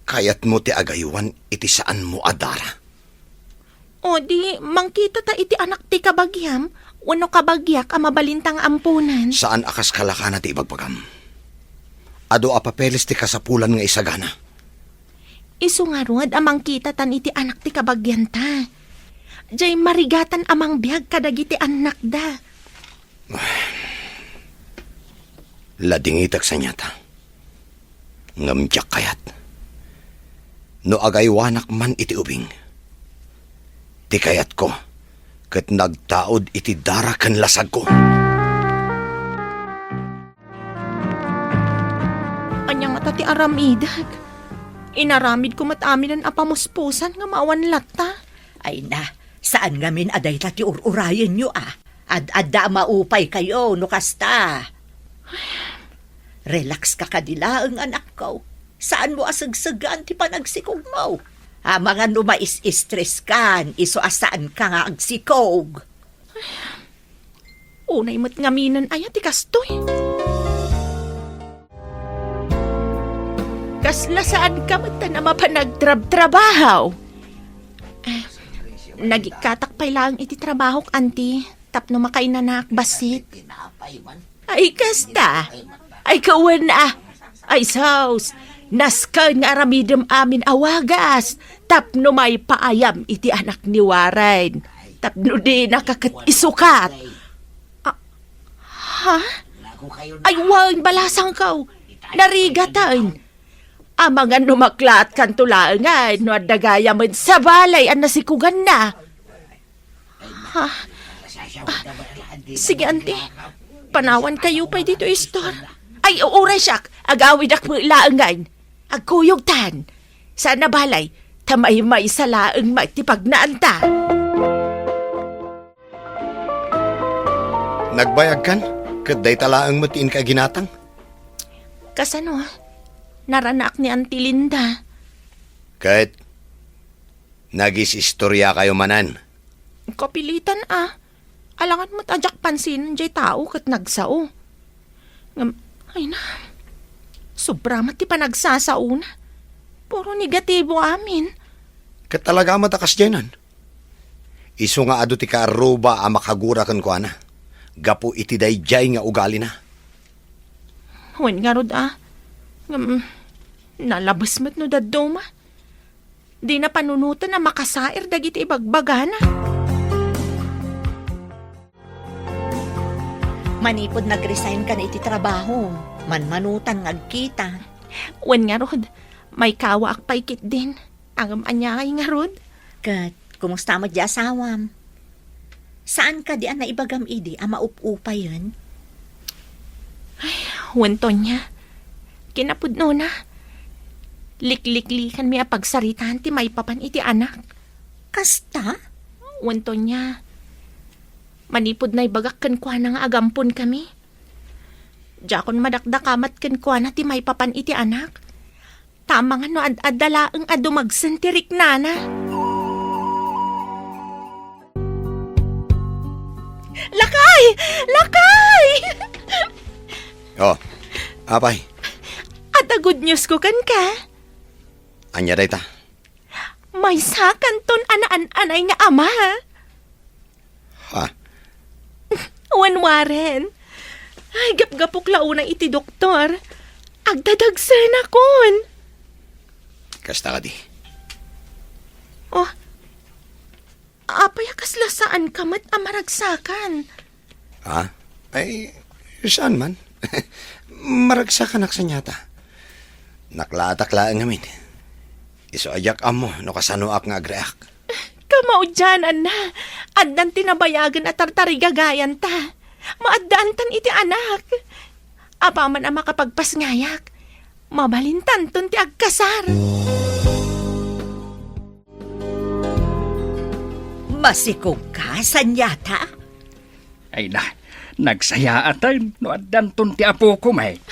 Kayatmo ti agaywan iti saanmo a dara? O di, mangkitata iti anak ti kabagiam, wenno kabagiak a mabalinta nga amponen? Saan a kas kalakana ti ibagbagam. Adu a papeles ti kasapulan nga isagana. Isu ngarud a mangkitatan iti anak ti kabagianta. Jay marigatan a mangbiag kadagiti annakda. Ladingitek saniata. Ngem diak kayat. No agaywanak man iti ubing, ti kayatko ket nagtaud iti dara ken lasagko. Ania ngata ti aramidek? Inaramidko met aminen a pamuspusan nga maawan latta. Ay na, saan ngamin a dayta ti ur-urayenyo a? Ad-adda a maupaykayo no kasta. Relax ka kadi laeng, anakko. Saanmo a segsegaan ti panagsikogmo. Amangan no mais-stress kan, isu a saanka nga agsikog. Unay met ngaminen aya ti kastoy. Kasla saanka met a mapan agtrabtrabaho? Eh, nagikkatak pay laeng iti trabahok, anti, tapno makainanaak bassit. Ay, kasta. Ay, kawen a. Ay, sus. Nasken nga aramidem amin a wagas tapno maipaayam iti anak ni Warren. Tapno dinaka ket isukat. Ah, ha? Ay, wen, balasangko. Narigatan. Amangan no maklaatkanto laengen no adda gayamen sa balay a nasikoganna. Ha? Ah, sige, anti. Panawankayo pay ditoy istor. Ay, uray siak. Agawidak met laengen. Agkuyogtan. Saan a balay, ta maymaysa laeng met ti pagnaanta. Nagbayagkan, ket dayta laeng met ti inka ginatang. Kasano? Naranaak ni Auntie Linda. Ket nagis-istoriakayo manen. Kapilitan a. Alangan met a diak pansinen jay tao ket nagsao. Ngem, ay na, sobra met ti panagsasaona. Puro negatibo amin. Ket talaga met a kasdiaynan. Isu nga adu ti kaarruba a makagura kenkuana gapu iti daydiay nga ugalina. Wen ngarud a. Ngem, nalabes met no dadduma. Dina panunoten a makasair dagiti ibagbagana. Manipud nag-resign kan iti trabaho, manmanutan nga agkita. Wen ngarud, maikawaak pay ketdin. Ngem ania ngay ngarud? Ket, kumusta met di asawam? Saan kadi a naibagam idi a maup-upayen? Ay, wen, Tonia. Kinapudnona, likliklikanmi a pagsaritaan ti maipapan iti anak. Kasta? Wen, Tonia. Manipud naibagak kenkuana nga agamponkami, diakon madakdakamat kenkuana ti maipapan iti anak. Ta amangan no ad-adda laeng a dumagsen ti riknana. Lakay! Lakay! Oh, apay? Adda good news ko kenka. Ania dayta? Maysakanton a naan-anay nga ama. Ha? Wen, Warren. Ay, gapgapok la unay iti doktor. Agdadagsenakon. Kasta kadi. Oh, apay a kasla saanka met a maragsakan? Ha? Ay, saan man. Maragsakanak saniata. Naklaatak laeng ngamin. Isu a diak ammo no kasanoak nga agreak. Kamaudiananna, addan ti nabayagen a tartarigagayanta. Maaddaantan iti anak. Apaman a makapagpasngayak, mabalintanton ti agkasar. Masikogka, saniata? Ay na, nagsayaaten no addanton ti apoko met.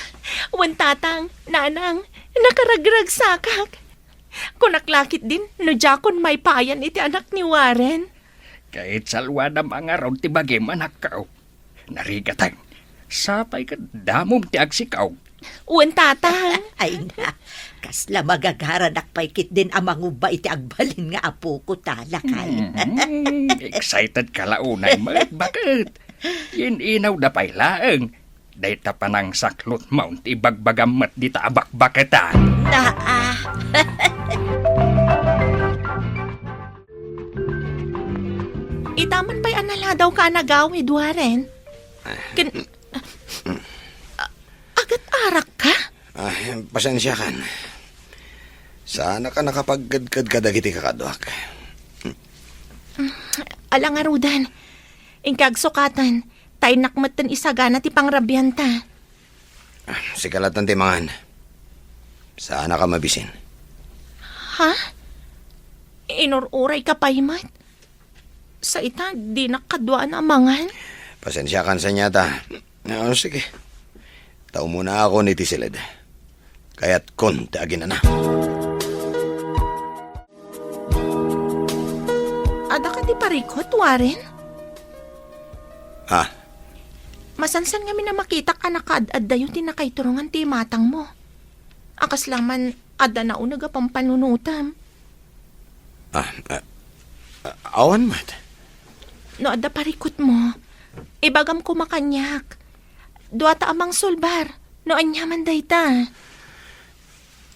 Wen, tatang, nanang, nakaragragsakak. Kunak la ketdin no diakon maipayan iti anak ni Warren. Ket salwadam a ngarud ti bagim, anakko. Narigaten, sapay ket damom ti agsikaw. Wen, tatang. Ay na, kasla magagaranak pay ketdin a mangubba iti agbalin nga apoko ta, lakay. Mhm, excited ka la unay met, baket? Yin-inawda pay laeng. Dayta panangsaklot maon ti ibagbagam met dita a bakbaketan. Naa. Ita man pay a naladawka a nagawid, Warren. Ken, a-, agat-arakka? Ah, pasensiakan. Saanak a nakapagkedked kadagiti kakaduak. Ala ngaruden, inka agsukatan, ta innak metten isagana ti pangrabianta. Ah, sika latta ti mangan. Saanak a mabisin. Ha? Inur-urayka pay met? Sa ita, dinak kaduaan a mangan? Pasensiakan saniata. Ah, sige. Ta umunaakon iti siled. Kayatkon ti aginana. Adda kadi parikut, Warren? Ha? Masansan ngamin a makitak a nakaad-addayo ti nakaiturongan ti imatangmo. A kasla man, adda nauneg a pampanunotem. Ah, ah, ah, awan met. No adda parikutmo, ibagam koma kaniak. Duata a mangsulbar, no ania man dayta.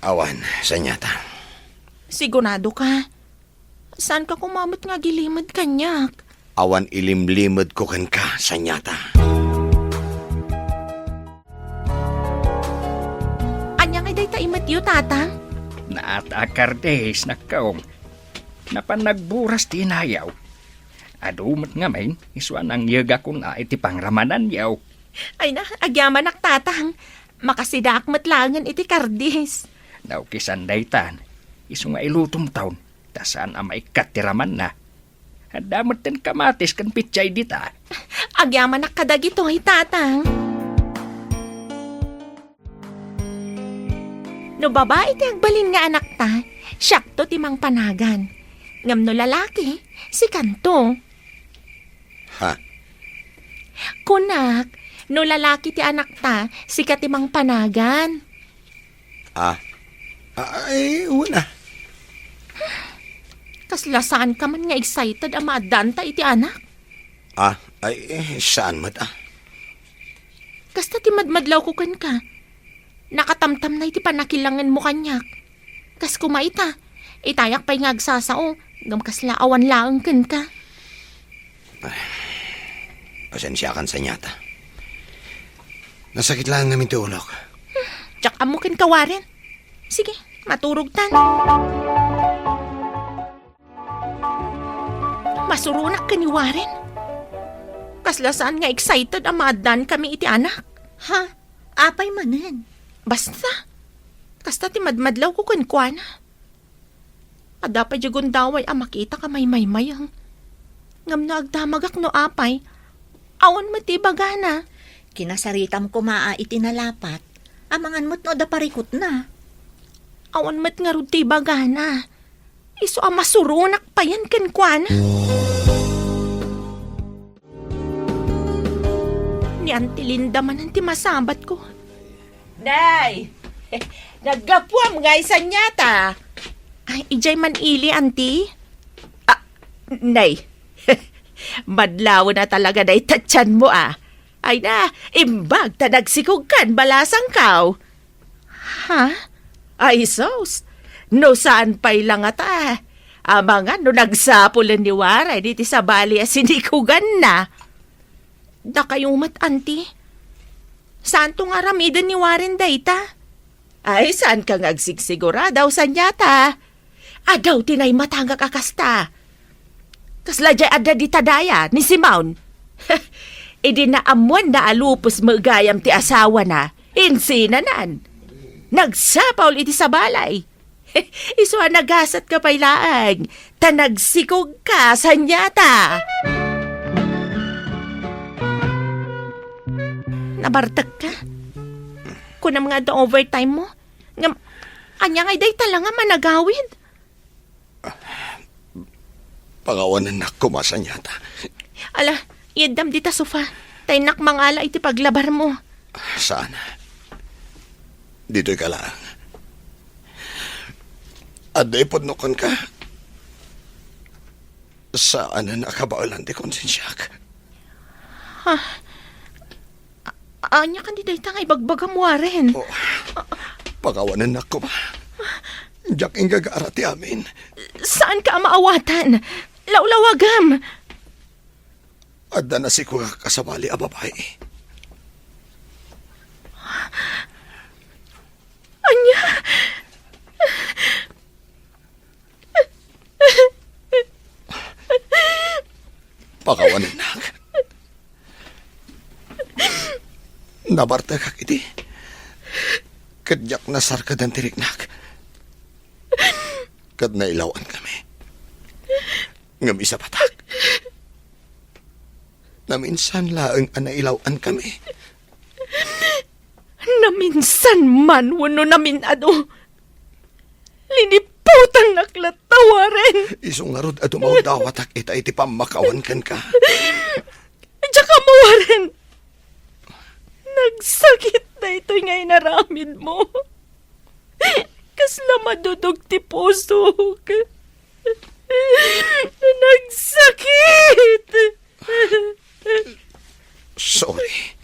Awan, saniata. Sigurado ka? Saanka koma met nga agilimed kaniak? Awan ilimlimed ko kenka, saniata. Ania ngay dayta imetyo, Tatang? Naata a kardis, nakkaong. Napan nagburas ti inayaw. Adu met ngamin, isu a nangyegakon a iti pangramananyo. Ay na, agyamanak, Tatang. Makasidaak met laengen iti kardis. Naukisan daytan, isu nga ilutomton, ta saan a maikkat ti ramanna. Adda metten kamatis ken pechay dita. Agyamanak kadagitoy, Tatang. No babai ti agbalin nga anakta, siakto ti mangpanagan. Ngem no lalaki, sikanto. Ha? Kunak, no lalaki ti anakta, sika ti mangpanagan. Ah. Ah, ay, una. Kasla saanka man nga excited a maaddaanta iti anak? Ah, ay, eh, saan met, ah? Kasta ti madmadlawko kenka. Nakatamtamna iti pannakilangenmo kaniak. Kas koma ita, itayak pay nga agsasao, ngem kasla awan laeng kenka. Ay, pasensiakan saniata. Nasakit laeng ngamin ti ulok. Diak ammo kenka, Warren. Sige, maturogtan. Masuronak ken ni Warren. Kasla saan nga excited a maaddaankami iti anak. Ha? Apay manen? Basta. Kasta ti madmadlawko kenkuana. Adda pay diay gundaway a makitak a maymaymayeng. Ngem no agdamagak no apay, awan met ti ibagana. Kinasaritam koma a iti nalapat, amangan met no adda parikutna. Awan met ngarud ti ibagana. Isu a masuronak payen kenkuana. Ni Auntie Linda manen ti masabatko. Nay! Naggapuam nga isanyata. Ay, idiay man ili, Auntie? Ah, nay. Madlawen a talaga dayta tianmo, a. Ay na, imbag ta nagsikogkan balasangkaw. Ha? Ay, sus. No saan pay la ngata. Amangan no nagsapulen ni Warren iti sabali a sinikoganna. Dakayo met, Auntie. Saanto nga aramiden ni Warren dayta? Ay, saanka nga agsigsigurado, sanyata. Adu ti naimatangak a kasta. Kasla diay adda dita daya ni Simon. Idi naammuanna a lupos met gayam ti asawana, insinanan. Nagsapaul iti sabali. Isu a nagasatka pay laeng, ta nagsikogka, sanyata. Nabartekka? Kunam nga adda overtime mo? Ngem, ania ngay dayta la nga managawid? Pangawanennak koma, sanyata. Ala, iyaddam dita sofa. Ta innak mangala iti paglabar mo. Saan. Ditoy ka laeng. Adda ipudno kenka. Saanen a kabaelan ti konsensiak. Ha? A-, ania kadi dayta nga ibagbagam, Warren? Oh, pangawanennak koma. Diak inggagara ti amin. Saanka a maawatan. Lawlawagam. Adda nasikogak a sabali a babai. Ania? Pakawanennak. Nabartekak idi. Ket diak nasarkadan ti riknak. Ket nailaw-ankami. Ngem isabatak. Naminsan laeng a nailaw-ankami. Naminsan man wenno namin-adu, liniputangnak latta, Warren. Isu ngarud a dumawdawatak ita iti pammakawan kenka. Diak ammo, Warren. Nagsakit daytoy nga inaramidmo. Kasla madudog ti pusok. Nagsakit! Sorry.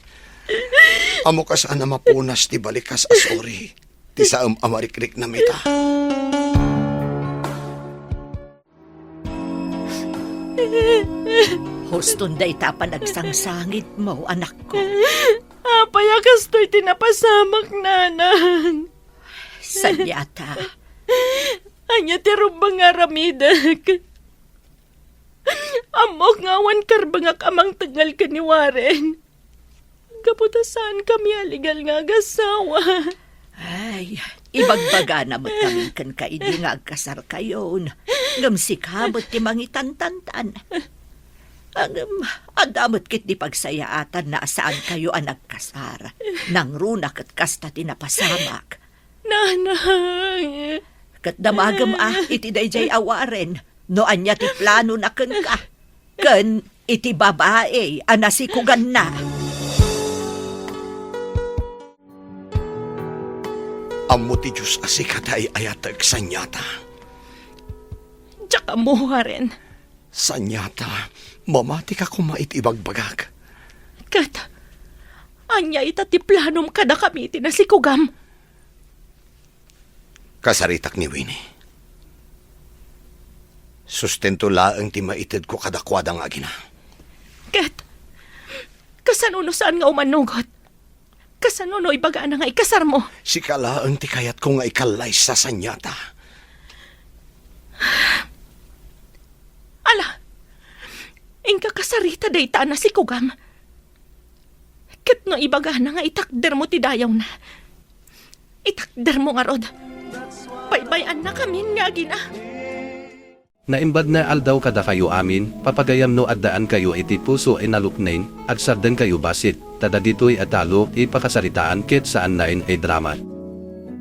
Ammok a saan a mapunas ti balikas a sorry ti saem a marikriknam ita. Huston dayta a panagsangsangitmo, anakko. Apay a kastoy ti napasamak, Nanang? Sanyata. Ania ti rumbeng nga aramidek? Ammok nga awan karbengak a mangtengngel ken ni Warren. Gapu ta saankami a legal nga agassawa. Ay, ibagbagana met ngamin kenka idi nga agkasarkayon. Ngem sika met ti mangitantantan. Ngem, adda met ketdi pagsayaatanna a saankayo a nagkasar. Nangruna ket kasta ti napasamak. Nanang! Ket damagem a iti daydiay a Warren, no ania ti planona kenka, ken iti babai a nasikoganna. Ammo ti Dios a sika ti ay-ayatek, Sanyata. Diak ammo, Warren. Sanyata, mamatika koma iti ibagbagak. Ket, ania ita ti planom kadakami iti nasikogam? Kasaritak ni Winnie. Sustento laeng ti maitedko kadakuada nga agina. Ket, kasano no saan nga umanugot? Kasano no ibagana nga ikasarmo? Sika laeng ti kayatko nga ikallaysa, Sanyata. Ala, inka kasarita dayta a nasikogam. Ket no ibagana nga itakdermo ti dayawna, itakdermo ngarud. Baybay-annakamin nga agina. Naimbag nga aldaw kadakayo amin, papagayam no addaankayo iti puso a nalukneng, agsardengkayo bassit, ta dagitoy a talo, ipakasaritaan ket saanna nga idrama.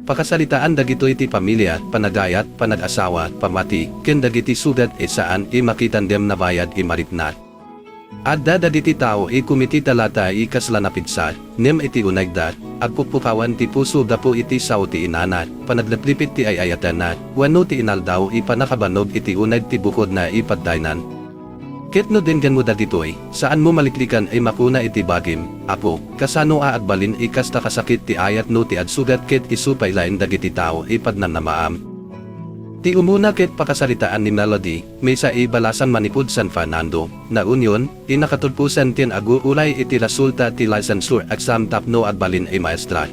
Pakasaritaan dagitoy ti pamilia, panagayat, panag-asawa, pamati, ken dagiti sugat a saan a makita ngem nabayag a marikna. Adda dagiti tao a kumitita latta a kasla napigsa, ngem iti unegda, agpukpukawan ti puso gapu iti sao ti inana, panagleplipit ti ay-ayatenna, wenno ti inaldaw a pannakabannog iti uneg ti bukodna a pagtaynan. Ket no denggenmo dagitoy, saanmo maliklikan a makuna iti bagim, Apo, kasano a agbalin a kasta kasakit ti ayat no ti agsugat ket isu pay laeng dagiti tao a pagnamnamaam? Ti umuna ket pakasaritaan ni Melody, maysa a balasan manipud San Fernando, La Union, a nakatulpo sentien ago uray iti resulta ti licensure exam tapno agbalin a maestra.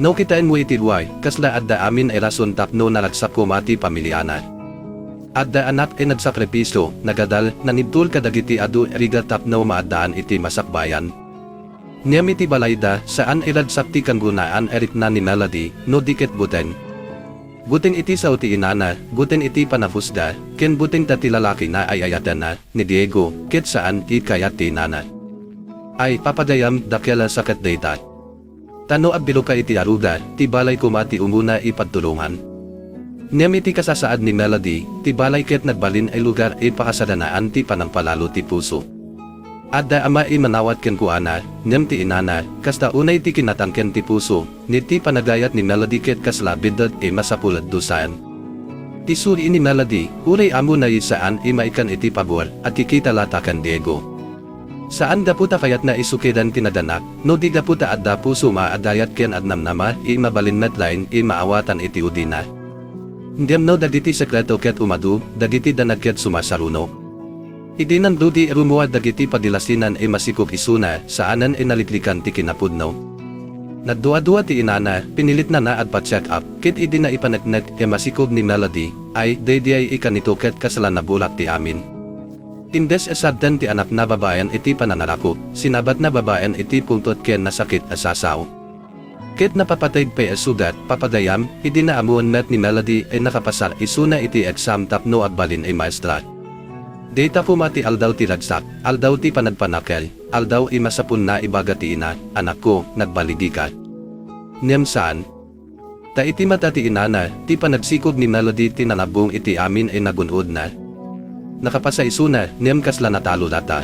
No kitaenmo iti luar, kasla adda amin a rason tapno naragsak koma ti pamiliana. Adda anak a nagsakripisio, nagadal, nanibtol kadagiti adu a rigat tapno maaddaan iti masakbayan. Ngem iti balayda, saan a ragsak ti kangrunaan a rikna ni Melody, no di ket buteng. Buteng iti sao ti inana, buteng iti pananghusga, ken buteng ta ti lalakina ay-ayatenna, ni Diego, ket saan a kayat ti inana. Ay, papagayam, dakkel a sakit dayta. Ta no agbiloka iti aruga, ti balay koma ti umuna a pagtulongan. Ngem iti kasasaad ni Melody, ti balay ket nagbalin a lugar a pakasaganaan ti panangpalalo ti puso. Adda ama a manawat kenkuana, ngem ti inana, kasta unay ti kinatangken ti puso, ni ti panagayat ni Melody ket kasla biddut a masapul a dusaen. Ti suri ni Melody, uray ammona a saan a maikan iti pabor, agkikita latta ken Diego. Saan gapu ta kayatna a sukidan ti naganak, no di gapu ta adda puso a maagayat ken agnamnama a mabalin met laeng a maawatan iti udina. Ngem no dagiti sekreto ket umadu, dagiti danag ket sumasaruno. Idi nangrudi a rummuar dagiti pagilasinan a masikog isuna, saanen a naliklikan ti kinapudno. Nagduadua ti inana, pinilitnana a agpa-check up, ket idi naipaneknek a masikog ni Melody, ay, daydiay a kanito ket kasla nabulak ti amin. Imbes a sadten ti anakna babaen iti panangarakop, sinabatna babaen iti pungtot ken nasakit a sasao. Ket napapateg pay a sugat, papagayam, idi naammoen met ni Melody a nakapasar isuna iti exam tapno agbalin a maestra. Dayta koma ti aldaw ti ragsak, aldaw ti panagpanakkel, aldaw a masapulna a ibaga ti ina, "Anakko, nagbaligika." Ngem saan. Ta iti mata ti inana, ti panagsikog ni Melody ti nanabbong iti amin a nagun-odna. Nakapasa isuna, ngem kasla natalo latta.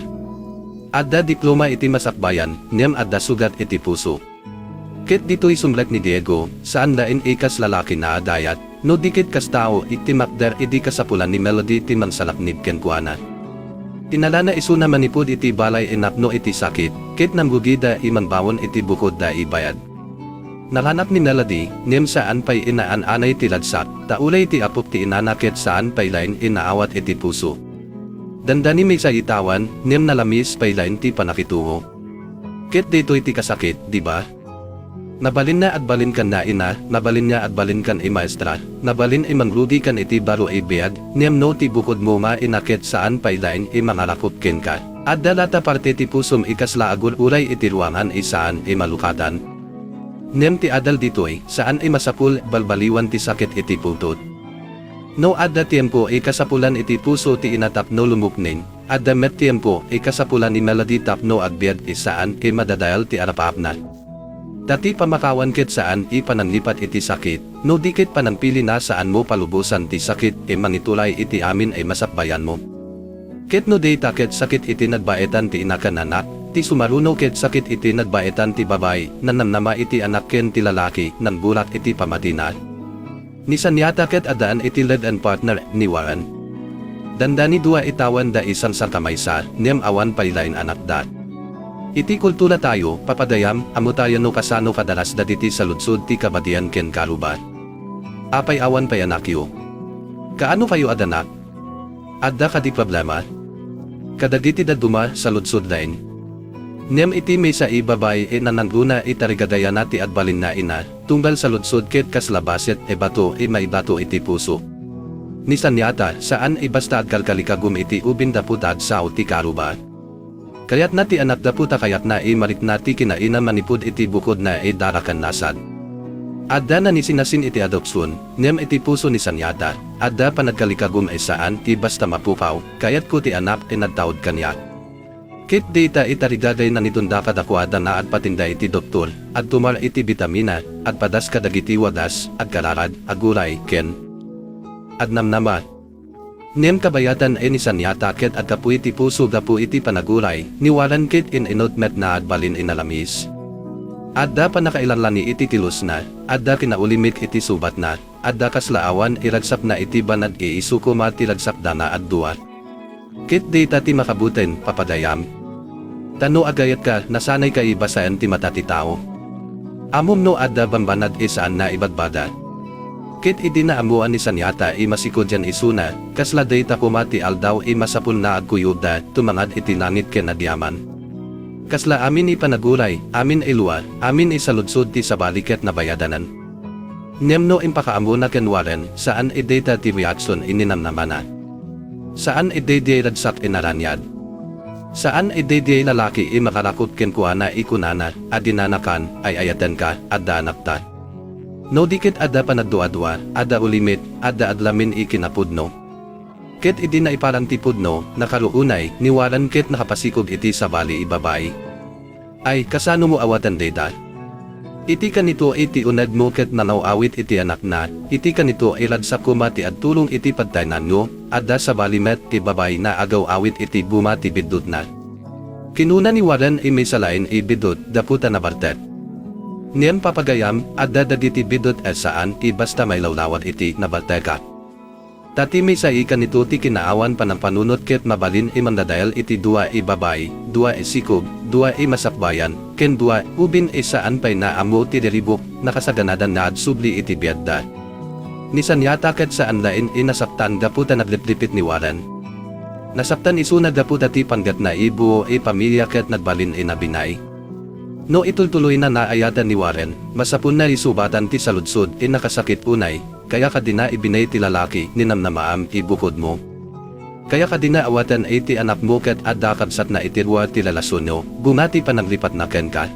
Adda diploma iti masakbayan, ngem adda sugat iti puso. Ket ditoy sumrek ni Diego, saan laeng a kas lalaki naagayat, no di ket kas tao iti makder idi kasapulan ni Melody ti mangsalaknib kenkuana. Inalana isuna manipud iti balay a napno iti sakit, ket nangrugida a mangbaon iti bukodda a bayag. Naranak ni Melody, ngem saan pay a naan-anay ti ragsak, ta uray ti apok ti inana ket saan pay laeng a naawat iti puso. Dandani maysa a tawen, ngem nalamis pay laeng ti pannakituro. Ket daytoy ti kasakit, di ba? Mabalinna agbalin ken naina, mabalinna agbalin ken imaestra, mabalin a mangrugi ken iti baro a biag, ngem no ti bukodmo maina ket saan pay laeng a mangarakop kenka. Adda latta parte ti pusom a kasla agur-uray iti ruangan a saan a malukatan. Ngem ti adal ditoy, saan a masapul, balbaliwan ti sakit iti pungtot. No adda tiempo a kasapulan iti puso ti ina tapno lumukneng, adda met tiempo a kasapulan ni Melody tapno agbiag a saan a madadael ti arap-apna. Ta ti pammakawan ket saan a pananglipat iti sakit, no di ket panangpilina saanmo palubosan ti sakit a mangitulay iti amin a masakbayanmo. Ket no dayta ket sakit iti nagbaetan ti ina ken anak, ti sumaruno ket sakit iti nagbaetan ti babai, nanamnama iti anak ken ti lalaki, nangbulak iti pamatina. Ni Sanyata ket addaan iti live-in partner ni Warren. Dandani dua a tawen da a sangsangkamaysa, ngem awan pay laeng anakda. Iti kultura tayo, papagayam, ammo tayo no kasano kadaras dagiti saludsod ti kabadian ken karuba. Apay awan pay anakyo? Kaano kayo aganak? Adda kadi problema? Kadagiti dadduma, saludsod laeng. Ngem iti maysa a babai a nanangruna a tarigagayana ti agbalinna ina, tunggal saludsod ket kasla bassit a bato a maibato iti puso. Ni Sanyata, saan a basta agkalkalikagum iti ubing gapu ta agsao ti karuba. Kayatna ti anak gapu ta kayatna a marikna ti kinaina manipud iti bukodna a dara ken nasag. Adda nanisinasin iti adopsion, ngem iti puso ni Sanyata, adda panagkalikagum a saan a basta mapukaw, kayatko ti anak a nagtaud kaniak. Ket dayta itarigagayna ni Dunda kadakuada nga agpatinda iti doktor, agtumar iti bitamina, agpadas kadagiti wagas, agkararag, aguray, ken agnamnama. Ngem kabayatan ni Sanyata ket aggapu iti puso gapu iti panaguray ni Warren ket in-inut met nga agbalin a nalamis. Adda pannakailanlani iti tilusna, adda kinaulimit iti subatna, adda kasla awan a ragsakna iti banag a isu koma ti ragsakda nga agdua. Ket dayta ti makabutin, papagayam. Ta no agayatka, nasanayka a basaen ti mata ti tao. Ammom no adda bambanag a saan nga ibagbaga. Ket idi naammoan ni Sanyata a masikudyan isuna, kasla dayta koma ti aldaw a masapul nga agkuyogda, tumangad iti langit ken agyaman. Kasla amin a panaguray, amin a lua, amin a saludsod ti sabali ket nabayadanan. Ngem no impakaammona ken Warren, saan a dayta ti reaksion a ninamnamana. Saan a daydiay ragsak a naraniag. Saan a daydiay lalaki a makarakop kenkuana a kunana, "Aginanakan, ay-ayatenka, adda anakta." No di ket adda panagduadua, adda ulimit, adda aglamin a kinapudno. Ket idi naiparang ti pudno, nakaruonay ni Warren ket nakapasikog iti sabali a babai. Ay, kasano mo awaten dayta? Iti kanito iti unegmo ket nangaw-awit iti anakna, iti kanito a ragsak koma ti agtulong iti pagtaynanmo, adda sabali met ti babai nga agaw-awit iti buma ti biddutna. Kinuna ni Warren a maysa laeng biddut gapu ta nabartek. Ngem papagayam, adda dagiti biddut a saan a basta mailawlawag iti nabartekak. Ta ti maysa a kanito ti kinaawan panangpanunot ket mabalin a mangdadael iti dua a babai, dua a sikog, dua a masakbayan, ken dua, ubing a saan pay nga ammo ti riribuk, nakasaganadan nga agsubli iti biagda. Ni Sanyata ket saan laeng a nasaktan gapu ta nagliplipit ni Warren. Nasaktan isuna gapu ta ti panggepna a buo a pamilia ket nagbalin a nabinay. No itultuloyna nga ayaten ni Warren, masapulna a subatan ti saludsod a nakasakit unay, kaya kadi nga ibinay ti lalaki, ninamnamaam a bukodmo. Kaya kadi nga awaten iti anakmo ket adda kabsatna iti rua ti relasionyo, buma ti pananglipatna kenka.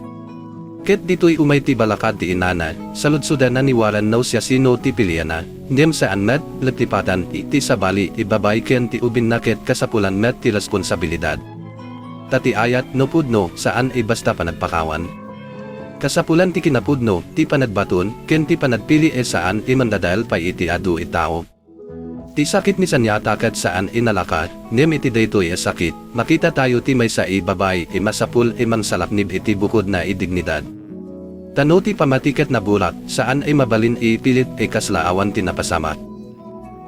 Ket ditoy umay ti balakad ti inana, saludsodana ni Warren no siasino ti pilianna, ngem saan met, liplipatan, iti sabali a babai ken ti ubingna ket kasapulan met ti responsabilidad. Ta ti ayat no pudno, saan a basta panagpakawan. Kasapulan ti kinapudno, ti panagbaton, ken ti panagpili a saan a mangdadael pay iti adu a tao. Ti sakit ni Sanyata ket saan a nalaka, ngem iti daytoy a sakit, makita tayo ti maysa a babai a masapul a mangsalaknib iti bukodna a dignidad. Ta no ti pamati ket naburak, saan a mabalin a ipilit a kasla awan ti napasamak.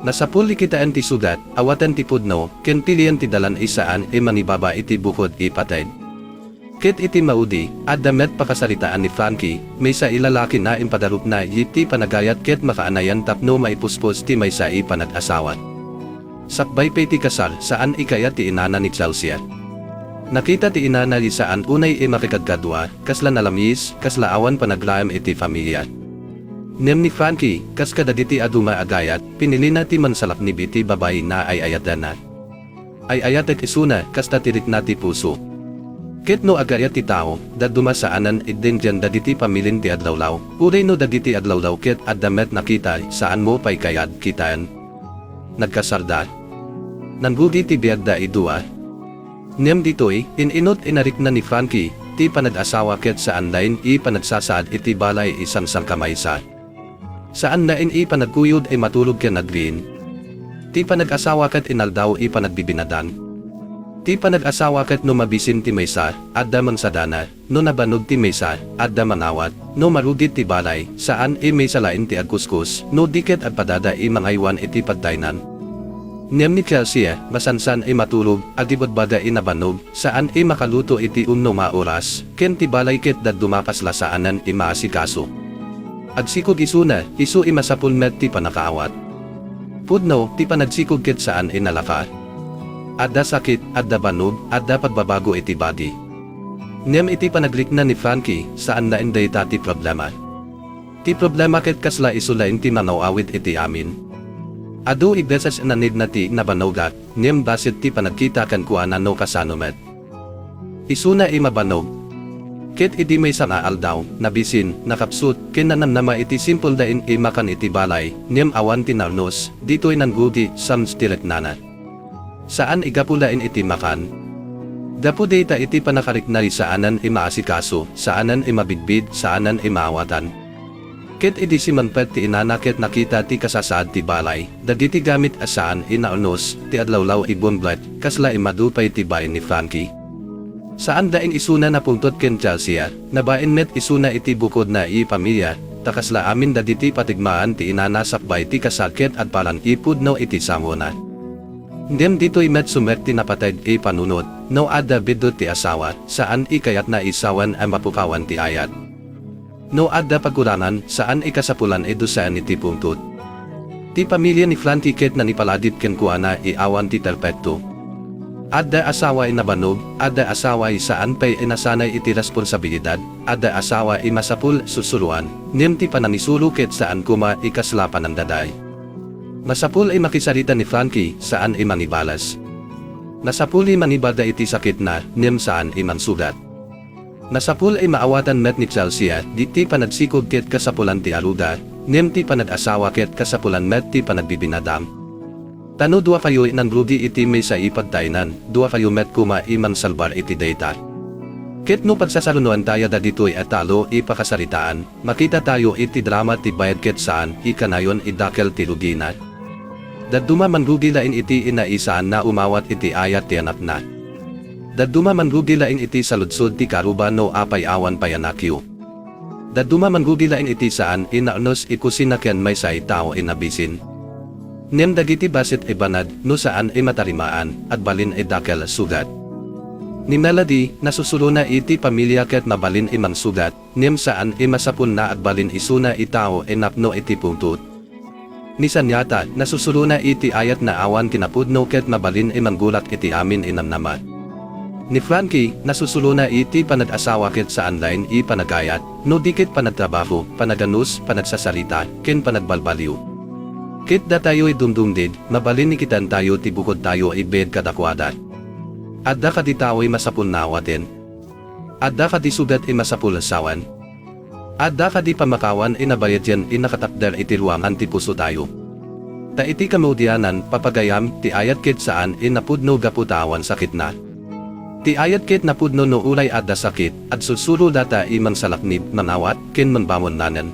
Nasapul a kitaen ti sugat, awaten ti pudno, ken pilien ti dalan a saan a mangibaba iti bukod a pateg. Ket iti maudi, adda met pakasaritaan ni Frankie, maysa a lalaki nga impadarupna iti panagayat ket makaanayan tapno maipuspos ti maysa a panag-asawa. Sakbay pay ti kasar, saan a kayat ti inana ni Chelsea. Nakita ti inana a saan unay a makikagkadua, kasla nalamis, kasla awan panagraem iti familia. Ngem ni Frankie, kas kadagiti adu nga agayat, pinilina ti mangsalaknib iti babai nga ay-ayatenna. Ay-ayatek isuna, kasta ti rikna ti puso. Ket no agayat ti tao, dadduma saanen a denggen dagiti pamilin ti aglawlaw, uray no dagiti aglawlaw ket adda met nakita, saanmo pay kayat kitaen. Nagkasarda. Nangrugi ti biagda a dua. Ngem ditoy, in-inut a narikna ni Frankie, ti panag-asawa ket saan laeng a panagsasaad iti balay a sangsankamaysa. Saan laeng a panagkuyog a maturog ken agriing. Ti panag-asawa ket inaldaw a panagbibinagan. Ti panag-asawa ket no mabisin ti maysa, adda mangsadana, no nabannog ti maysa, adda mangawat, no marugit ti balay, saan a maysa laeng ti agkuskus, no di ket agpadada a mangaywan iti pagtaynan. Ngem ni Chelsea, masansan a maturog, agibagbaga a nabannog, saan a makaluto iti umnom a oras, ken ti balay ket dadduma kasla saanen a maasikaso. Agsikog isuna, isu a masapul met ti pannakaawat. Pudno, ti panagsikog ket saan a nalaka. Adda sakit, adda bannog, adda pagbabago iti bagi. Ngem iti panagrikna ni Frankie, saan laeng dayta ti problema. Ti problema ket kasla isu laeng ti mangaw-awit iti amin. Adu a beses a nanigna ti nabannogak, ngem bassit ti panagkita kenkuana no kasano met. Isuna a mabannog. Ket idi maysa nga aldaw, nabisin, nakapsut, ken nanamnama iti simpel laeng a makan iti balay, ngem awan ti narnos, ditoy nangrugi, sams ti riknana. Saan a gapu laeng iti makan. Gapu dayta iti pannakarikna, saanen a maasikaso, saanen a mabidbid, saanen a maawatan. Ket idi simangpet ti inana ket nakita ti kasasaad ti balay, dagiti gamit a saan a naurnos, ti adlawlaw a bumlet, kasla immadu pay ti bain ni Frankie. Saan laeng isuna a napungtot ken Chelsea, nabain met isuna iti bukodna a pamilia, ta kasla amin dagiti patigmaan ti inana sakbay ti kasal ket agparang a pudno iti sangona. Ngem ditoy met sumek ti napateg a panunot, no adda biddut ti asawa, saan a kayatna a sawen a mapukawan ti ayat. No adda pagkurangan, saan a kasapulan a dusaen ti pungtot. Ti pamilia ni Frankie ket nangipaladip kenkuana a awan ti perpekto. Adda asawa a nabannog, adda asawa a saan pay a nasanay iti responsabilidad, adda asawa a masapul a susuroan, ngem ti panangisuro ket saan koma a kasla panangdadael. Masapul a makisarita ni Frankie, saan a mangibales. Masapul a mangibaga iti sakitna, ngem saan a mangsugat. Masapul a maawatan met ni Chelsea, ditoy panagsikog ket kasapulan ti aruga, ngem ti panag-asawa ket kasapulan met ti panagbibinadam. Ta no duakayo a nangrugi iti maysa a pagtaengan, duakayo met koma a mangsalbar iti dayta. Ket no pagsasarunoentayo dagitoy a talo a pakasaritaan, makitatayo iti drama ti bayag ket saan a kanayon a dakkel ti rugina. Dadduma a mangrugi laeng iti ina a saanna a umawat iti ayat ti anakna. Dadduma a mangrugi laeng iti saludsod ti karuba no apay awan pay anakyo. Dadduma a mangrugi laeng iti saan a naurnos a kusina ken maysa a tao a nabisin. Ngem dagiti bassit a banag, no saan a matarimaan, agbalin a dakkel a sugat. Ni Melody, nasusurona iti pamilia ket mabalin a mangsugat, ngem saan a masapulna agbalin isuna a tao a napno iti pungtot. Ni Sanyata, nasusurona iti ayatna a awan kinapudno ket mabalin a manggulak iti amin a namnama. Ni Frankie, nasusurona iti panag-asawa ket saan laeng a panagayat, no di ket panagtrabaho, panaganus, panagsasarita, ken panagbalbaliw. Ket datayo a dumdumdeg, mabalin a kitaentayo ti bukodtayo a biag kadakuada. Adda kadi tao a masapulna a awaten? Adda kadi sugat a masapul a sawen? Adda kadi pammakawan a nabayadian a nakatakder iti ruangan ti pusotayo? Ta iti kamaudianan, papagayam, ti ayat ket saan a napudno gapu ta awan sakitna. Ti ayat ket napudno no uray adda sakit, agsursuro dayta a mangsalaknib, mangawat, ken mangbangon laeng.